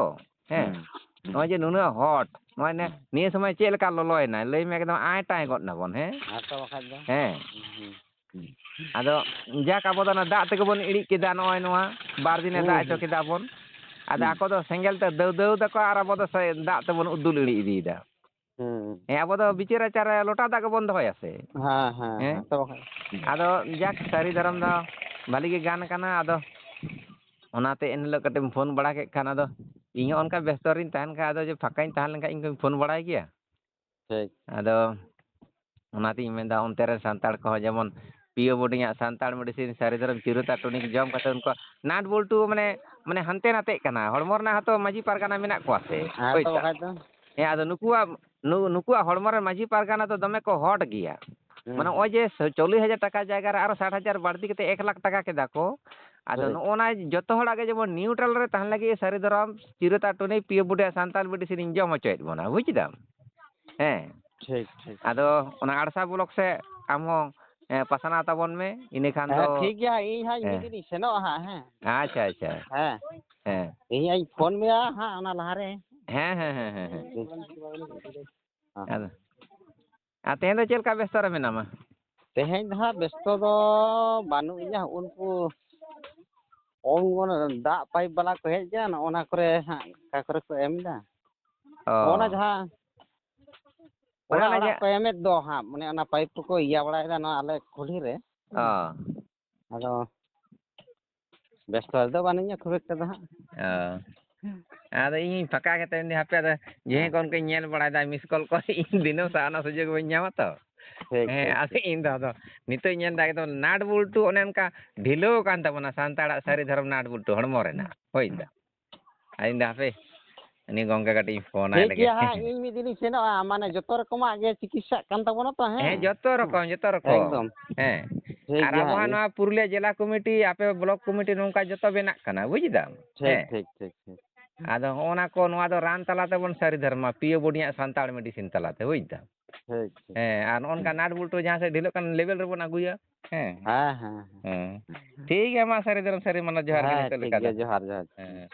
ᱦᱮᱸ᱾ ᱦᱩᱸ, ᱦᱩᱸ᱾ ᱱᱚᱜᱼᱚᱭ ᱡᱮ ᱱᱩᱱᱟᱹᱜ hot, ᱱᱚᱜᱼᱚᱭ ᱱᱮ-, ᱦᱩᱸ᱾ ᱱᱤᱭᱟᱹ ᱥᱚᱢᱚᱭ ᱪᱮᱫ ᱞᱮᱠᱟ ᱞᱚᱞᱚᱭᱮᱱᱟ, ᱞᱟᱹᱭ ᱢᱮ, ᱮᱠᱫᱚᱢ ᱟᱭ ᱴᱟᱭ ᱜᱚᱫ ᱱᱟᱵᱚᱱ, ᱦᱮᱸ? ᱦᱮᱸ ᱛᱚ, ᱵᱟᱠᱷᱟᱡ ᱫᱚ᱾ ᱦᱮᱸ᱾ ᱦᱩᱸ, ᱦᱩᱸ᱾ ᱟᱫᱚ ᱡᱟᱠ, ᱟᱵᱚ ᱫᱚ ᱚᱱᱟ ᱫᱟᱜ ᱛᱮᱜᱮ ᱵᱚᱱ ᱤᱬᱤᱡ ᱠᱮᱫᱟ, ᱱᱚᱜᱼᱚᱭ ᱱᱚᱣᱟ ᱵᱟᱨ ᱫᱤᱱᱮ ᱦᱩᱸ, ᱫᱟᱜ ᱦᱚᱪᱚ ᱦᱩᱸ᱾ ᱠᱮᱫᱟ ᱵᱚᱱ᱾ ᱟᱫᱚ ᱦᱩᱸ᱾ ᱟᱠᱚ ᱫᱚ ᱥᱮᱸᱜᱮᱞ ᱛᱮ ᱫᱟᱹᱣ ᱫᱟᱹᱣ ᱫᱟᱠᱚ ᱟᱨ ᱟᱵᱚ ᱫᱚ ᱥᱮ-, ᱫᱟᱜ ᱛᱮᱵᱚᱱ ᱩᱫᱩᱞ ᱤᱬᱤᱡ ᱤᱫᱤᱭᱮᱫᱟ᱾ ᱦᱩᱸ᱾ ᱦᱮᱸ, ᱟᱵᱚ ᱫᱚ ᱵᱤᱪᱟᱹᱨ ᱟᱪᱟᱨ ᱨᱮ ᱞᱚᱴᱟ ᱫᱟᱜ ᱜᱮᱵᱚᱱ ᱫᱚᱦᱚᱭᱟ ᱥᱮ? ᱦᱮᱸ, ᱦᱮᱸ, ᱦᱮᱸ? ᱦᱮᱸ, ᱛᱚ ᱵᱟᱠᱷᱟᱡ᱾ ᱟᱫᱚ ᱡᱟᱠ, ᱥᱟᱹᱨᱤ ᱫᱷᱚᱨᱚᱢ ᱫᱚ ᱵᱷᱟᱹᱞᱤ ᱜᱮ ᱜᱟᱱ ᱠᱟᱱᱟ᱾ ᱟᱫᱚ ᱚᱱᱟᱛᱮ ᱮᱱᱦᱤᱞᱳᱜ ᱠᱟᱹᱴᱤᱡ ᱮᱢ ᱯᱷᱳᱱ ᱵᱟᱲᱟ ᱠᱮᱫ ᱠᱷᱟᱱ, ᱟᱫᱚ ᱤᱧ ᱦᱚᱸ ᱚᱱᱠᱟ ᱵᱮᱥᱛᱚ ᱨᱤᱧ ᱛᱟᱦᱮᱱ ᱠᱷᱟᱱ, ᱟᱫᱚ ᱡᱮ ᱯᱷᱟᱸᱠᱟᱧ ᱛᱟᱦᱮᱸ ᱞᱮᱱᱠᱷᱟᱱ ᱤᱧ ᱠᱚᱧ ᱯᱷᱳᱱ ᱵᱟᱲᱟᱭ ᱜᱮᱭᱟ᱾ ᱴᱷᱤᱠ᱾ ᱟᱫᱚ ᱚᱱᱟᱛᱤᱧ ᱢᱮᱱᱫᱟ, ᱚᱱᱛᱮ ᱨᱮ ᱥᱟᱱᱛᱟᱲ ᱠᱚᱦᱚᱸ ᱡᱮᱢᱚᱱ ᱯᱤ ᱳ ᱵᱳᱨᱰᱤᱝ ᱟᱜ ᱥᱟᱱᱛᱟᱲ medicine ᱥᱟᱹᱨᱤ ᱫᱷᱚᱨᱚᱢ ᱪᱤᱨᱟᱹᱛᱟ ᱴᱚᱱᱤᱠ ᱡᱚᱢ ᱠᱟᱛᱮ ᱩᱱᱠᱩ ᱱᱟᱴ ᱵᱚᱞᱴᱩ, ᱢᱟᱱᱮ, ᱢᱟᱱᱮ ᱦᱟᱱᱛᱮ ᱱᱟᱛᱮᱜ ᱠᱟᱱᱟ᱾ ᱦᱚᱲᱢᱚ ᱨᱮᱱᱟᱜ ᱦᱚᱸᱛᱚ ᱢᱟᱹᱡᱷᱤ ᱯᱟᱨᱜᱟᱱᱟ ᱢᱮᱱᱟᱜ ᱠᱚᱣᱟ ᱥᱮ? ᱦᱮᱸ, ᱦᱳᱭ ᱛᱚ, ᱛᱚ᱾ ᱵᱟᱠᱷᱟᱡ ᱫᱚ᱾ ᱦᱮᱸ, ᱟᱫᱚ ᱱᱩᱠᱩᱣᱟᱜ, ᱱᱩ-, ᱱᱩᱠᱩᱣᱟᱜ ᱦᱚᱲᱢᱚ ᱨᱮ ᱢᱟᱹᱡᱷᱤ ᱯᱟᱨᱜᱟᱱᱟ ᱫᱚ ᱫᱚᱢᱮ ᱠᱚ hot ᱜᱮᱭᱟ᱾ ᱦᱩᱸ, ᱢᱟᱱᱮ, ᱦᱩᱸ᱾ ᱱᱚᱜᱼᱚᱭ ᱡᱮ ᱥᱚ-, ᱪᱚᱞᱞᱤᱥ ᱦᱟᱡᱟᱨ ᱴᱟᱠᱟ ᱡᱟᱭᱜᱟ ᱨᱮ ᱟᱨᱚ ᱥᱟᱴ ᱦᱟᱡᱟᱨ ᱵᱟᱹᱲᱛᱤ ᱠᱟᱛᱮ ᱮᱠ ᱞᱟᱠᱷ ᱴᱟᱠᱟ ᱠᱮᱫᱟ ᱠᱚ᱾ ᱟᱫᱚ ᱴᱷᱤᱠ᱾ ᱱᱚᱜᱼᱚ ᱱᱟ ᱡᱚᱛᱚ ᱦᱚᱲᱟᱜ ᱜᱮ ᱡᱮᱢᱚᱱ neutral ᱨᱮ ᱛᱟᱦᱮᱱ ᱞᱟᱹᱜᱤᱫ ᱥᱟᱹᱨᱤ ᱫᱷᱚᱨᱚᱢ ᱪᱤᱨᱟᱹᱛᱟ ᱴᱚᱱᱤ ᱯᱤ ᱳ ᱵᱳᱨᱰᱤᱝ ᱥᱟᱱᱛᱟᱲ medicine ᱤᱧ ᱡᱚᱢ ᱦᱚᱪᱚᱭᱮᱫ ᱵᱚᱱᱟ, ᱵᱩᱡᱽ ᱠᱮᱫᱟᱢ? ᱦᱮᱸ᱾ ᱴᱷᱤᱠ, ᱴᱷᱤᱠ᱾ ᱟᱫᱚ ᱚᱱᱟ ᱟᱲᱥᱟ block ᱥᱮᱫ ᱟᱢ ᱦᱚᱸ, ᱮ, ᱯᱟᱥᱱᱟᱣ ᱛᱟᱵᱚᱱ ᱢᱮ, ᱤᱱᱟᱹ ᱠᱷᱟᱱ ᱦᱮᱸ, ᱫᱚ ᱴᱷᱤᱠ ᱜᱮᱭᱟ, ᱤᱧ ᱦᱟᱸᱜ ᱢᱤᱫ ᱦᱮᱸ᱾ ᱫᱤᱱ ᱤᱧ ᱥᱮᱱᱚᱜᱼᱟ ᱦᱟᱸᱜ, ᱦᱮᱸ᱾ ᱟᱪᱪᱷᱟ, ᱟᱪᱪᱷᱟ᱾ ᱦᱮᱸ᱾ ᱦᱮᱸ᱾ ᱤᱧ ᱦᱟᱸᱜ ᱤᱧ ᱯᱷᱳᱱ ᱢᱮᱭᱟ ᱦᱟᱸᱜ ᱚᱱᱟ ᱞᱟᱦᱟᱨᱮ᱾ ᱦᱮᱸ, ᱦᱮᱸ, ᱦᱮᱸ, ᱦᱮᱸ, ᱦᱮᱸ᱾ ᱦᱮᱸ᱾ ᱟᱫᱚ, ᱟᱨ ᱛᱮᱦᱮᱧ ᱫᱚ ᱪᱮᱫ ᱞᱮᱠᱟ ᱵᱮᱥᱛᱚ ᱨᱮ ᱢᱮᱱᱟᱢᱟ? ᱛᱮᱦᱮᱧ ᱫᱚ ᱦᱟᱸᱜ ᱵᱮᱥᱛᱚ ᱫᱚ ᱵᱟᱹᱱᱩᱜ ᱤᱧᱟ᱾ ᱩᱱᱠᱩ ᱚᱱ ᱫᱟᱜ ᱯᱟᱭᱤᱯ ᱵᱟᱞᱟ ᱠᱚ ᱦᱮᱡ ᱮᱱ, ᱚᱱᱟ ᱠᱚᱨᱮ ᱦᱟᱸᱜ ᱚᱠᱟ ᱠᱚᱨᱮ ᱠᱚ ᱮᱢ ᱮᱫᱟ᱾ ᱚ᱾ ᱚᱱᱟ ᱡᱟᱦᱟᱸ ᱚᱱᱟ ᱚᱲᱟᱜ ᱚᱲᱟᱜ ᱡᱟ- ᱠᱚ ᱮᱢᱮᱫ ᱫᱚ ᱦᱟᱸᱜ, ᱢᱟᱱᱮ ᱚᱱᱟ ᱯᱟᱭᱤᱯ ᱠᱚᱠᱚ ᱤᱭᱟᱹ ᱵᱟᱲᱟᱭᱮᱫᱟ ᱱᱚᱣᱟ ᱟᱞᱮ ᱠᱩᱞᱦᱤ ᱨᱮ᱾ ᱚ᱾ ᱟᱫᱚ ᱵᱮᱥᱛᱚ ᱨᱮᱫᱚ ᱵᱟᱹᱱᱩᱧᱟ ᱠᱷᱩᱵ ᱮᱠᱴᱟ ᱫᱚ ᱦᱟᱸᱜ᱾ ᱚ᱾ ᱟᱫᱚ ᱤᱧ ᱯᱷᱟᱸᱠᱟ ᱜᱮᱛᱮ ᱢᱮᱱᱫᱟᱹᱧ, ᱦᱟᱯᱮ ᱟᱫᱚ ᱡᱮ ᱦᱮᱸ᱾ ᱠᱚᱱ ᱠᱚᱧ ᱧᱮᱞ ᱵᱟᱲᱟᱭᱮᱫᱟ, ᱢᱤᱥ ᱠᱚᱞ ᱠᱚ ᱤᱧ ᱫᱤᱱᱟᱹᱢ ᱥᱟᱶ ᱚᱱᱟ ᱥᱩᱡᱳᱜᱽ ᱵᱟᱹᱧ ᱧᱟᱢᱟ ᱛᱚ᱾ ᱴᱷᱤᱠ, ᱦᱮᱸ, ᱴᱷᱤᱠ, ᱟᱫᱚ ᱴᱷᱤᱠ᱾ ᱤᱧ ᱫᱚ ᱟᱫᱚ ᱱᱤᱛᱚᱜ ᱤᱧ ᱧᱮᱞ ᱮᱫᱟ ᱮᱠᱫᱚᱢ ᱱᱟᱴ ᱵᱚᱞᱴᱩ ᱚᱱᱮ ᱚᱱᱠᱟ ᱰᱷᱤᱞᱟᱹᱣ ᱟᱠᱟᱱ ᱛᱟᱵᱚᱱᱟ ᱥᱟᱱᱛᱟᱲᱟᱜ ᱥᱟᱹᱨᱤ ᱫᱷᱚᱨᱚᱢ ᱱᱟᱴ ᱵᱚᱞᱴᱩ ᱦᱚᱲᱢᱚ ᱨᱮᱱᱟᱜ᱾ ᱦᱳᱭ ᱫᱟ᱾ ᱟᱫᱚᱧ ᱫᱟ ᱦᱟᱯᱮ ᱩᱱᱤ ᱜᱚᱝᱠᱮ ᱠᱟᱹᱴᱤᱡ ᱤᱧ ᱯᱷᱳᱱ ᱟᱭ ᱴᱷᱤᱠ ᱞᱮᱜᱮ᱾ ᱜᱮᱭᱟ ᱦᱟᱸᱜ, ᱤᱧ ᱢᱤᱫ ᱫᱤᱱᱤᱧ ᱥᱮᱱᱚᱜᱼᱟ, ᱢᱟᱱᱮ ᱡᱚᱛᱚ ᱨᱚᱠᱚᱢᱟᱜ ᱜᱮ ᱪᱤᱠᱤᱛᱥᱟᱜ ᱠᱟᱱ ᱛᱟᱵᱚᱱᱟ ᱛᱚ, ᱦᱮᱸ? ᱦᱮᱸ, ᱡᱚᱛᱚ ᱨᱚᱠᱚᱢ, ᱡᱚᱛᱚ ᱨᱚᱠᱚᱢ᱾ ᱮᱠᱫᱚᱢ᱾ ᱦᱮᱸ᱾ ᱴᱷᱤᱠ ᱟᱨ ᱜᱮᱭᱟ ᱟᱵᱚ ᱦᱟᱸᱜ, ᱦᱟᱸᱜ ᱤᱧ ᱱᱚᱣᱟ ᱯᱩᱨᱩᱞᱤᱭᱟᱹ ᱡᱮᱞᱟ ᱠᱚᱢᱤᱴᱤ, ᱟᱯᱮ ᱵᱞᱚᱠ ᱠᱚᱢᱤᱴᱤ ᱱᱚᱝᱠᱟ ᱡᱚᱛᱚ ᱵᱮᱱᱟᱜ ᱠᱟᱱᱟ, ᱵᱩᱡ ᱫᱟᱢ? ᱴᱷᱤᱠ, ᱦᱮᱸ᱾ ᱴᱷᱤᱠ, ᱴᱷᱤᱠ, ᱴᱷᱤᱠ᱾ ᱟᱫᱚ ᱦᱚᱸᱜᱼᱚ ᱱᱟ ᱠᱚ, ᱱᱚᱣᱟ ᱫᱚ ᱨᱟᱱ ᱛᱟᱞᱟ ᱛᱮᱵᱚᱱ ᱥᱟᱹᱨᱤ ᱫᱷᱚᱨᱢᱟ, ᱯᱤᱭᱳ ᱵᱚᱰᱤᱭᱟᱜ ᱥᱟᱱᱛᱟᱲ ᱢᱮᱰᱤᱥᱤᱱ ᱛᱟᱞᱟᱛᱮ, ᱵᱩᱡ ᱫᱟᱢ? ᱴᱷᱤᱠ, ᱴᱷᱤᱠ᱾ ᱦᱮᱸ, ᱟᱨ ᱱᱚᱜᱼᱚ ᱱᱚᱝᱠᱟ ᱱᱟᱴ ᱵᱩᱞᱴᱩ ᱡᱟᱦᱟᱸ ᱥᱮᱫ ᱰᱷᱤᱞᱟᱹᱜ ᱠᱟᱱ ᱞᱮᱵᱮᱞ ᱨᱮᱵᱚᱱ ᱟᱹᱜᱩᱭᱟ᱾ ᱦᱮᱸ᱾ ᱦᱮᱸ, ᱦᱮᱸ, ᱦᱮᱸ᱾ ᱦᱮᱸ᱾ ᱴᱷᱤᱠ ᱜᱮᱭᱟ, ᱢᱟ ᱥᱟᱹᱨᱤ ᱫᱷᱚᱨᱚᱢ ᱥᱟᱹᱨᱤ ᱢᱟᱱᱟᱣ ᱡᱚᱦᱟᱨ ᱜᱮ ᱦᱮᱸ, ᱱᱤᱛᱚᱜ ᱴᱷᱤᱠ ᱞᱮᱠᱟ ᱫᱚ᱾ ᱜᱮᱭᱟ, ᱡᱚᱦᱟᱨ, ᱡᱚᱦᱟᱨ᱾ ᱦᱮᱸ᱾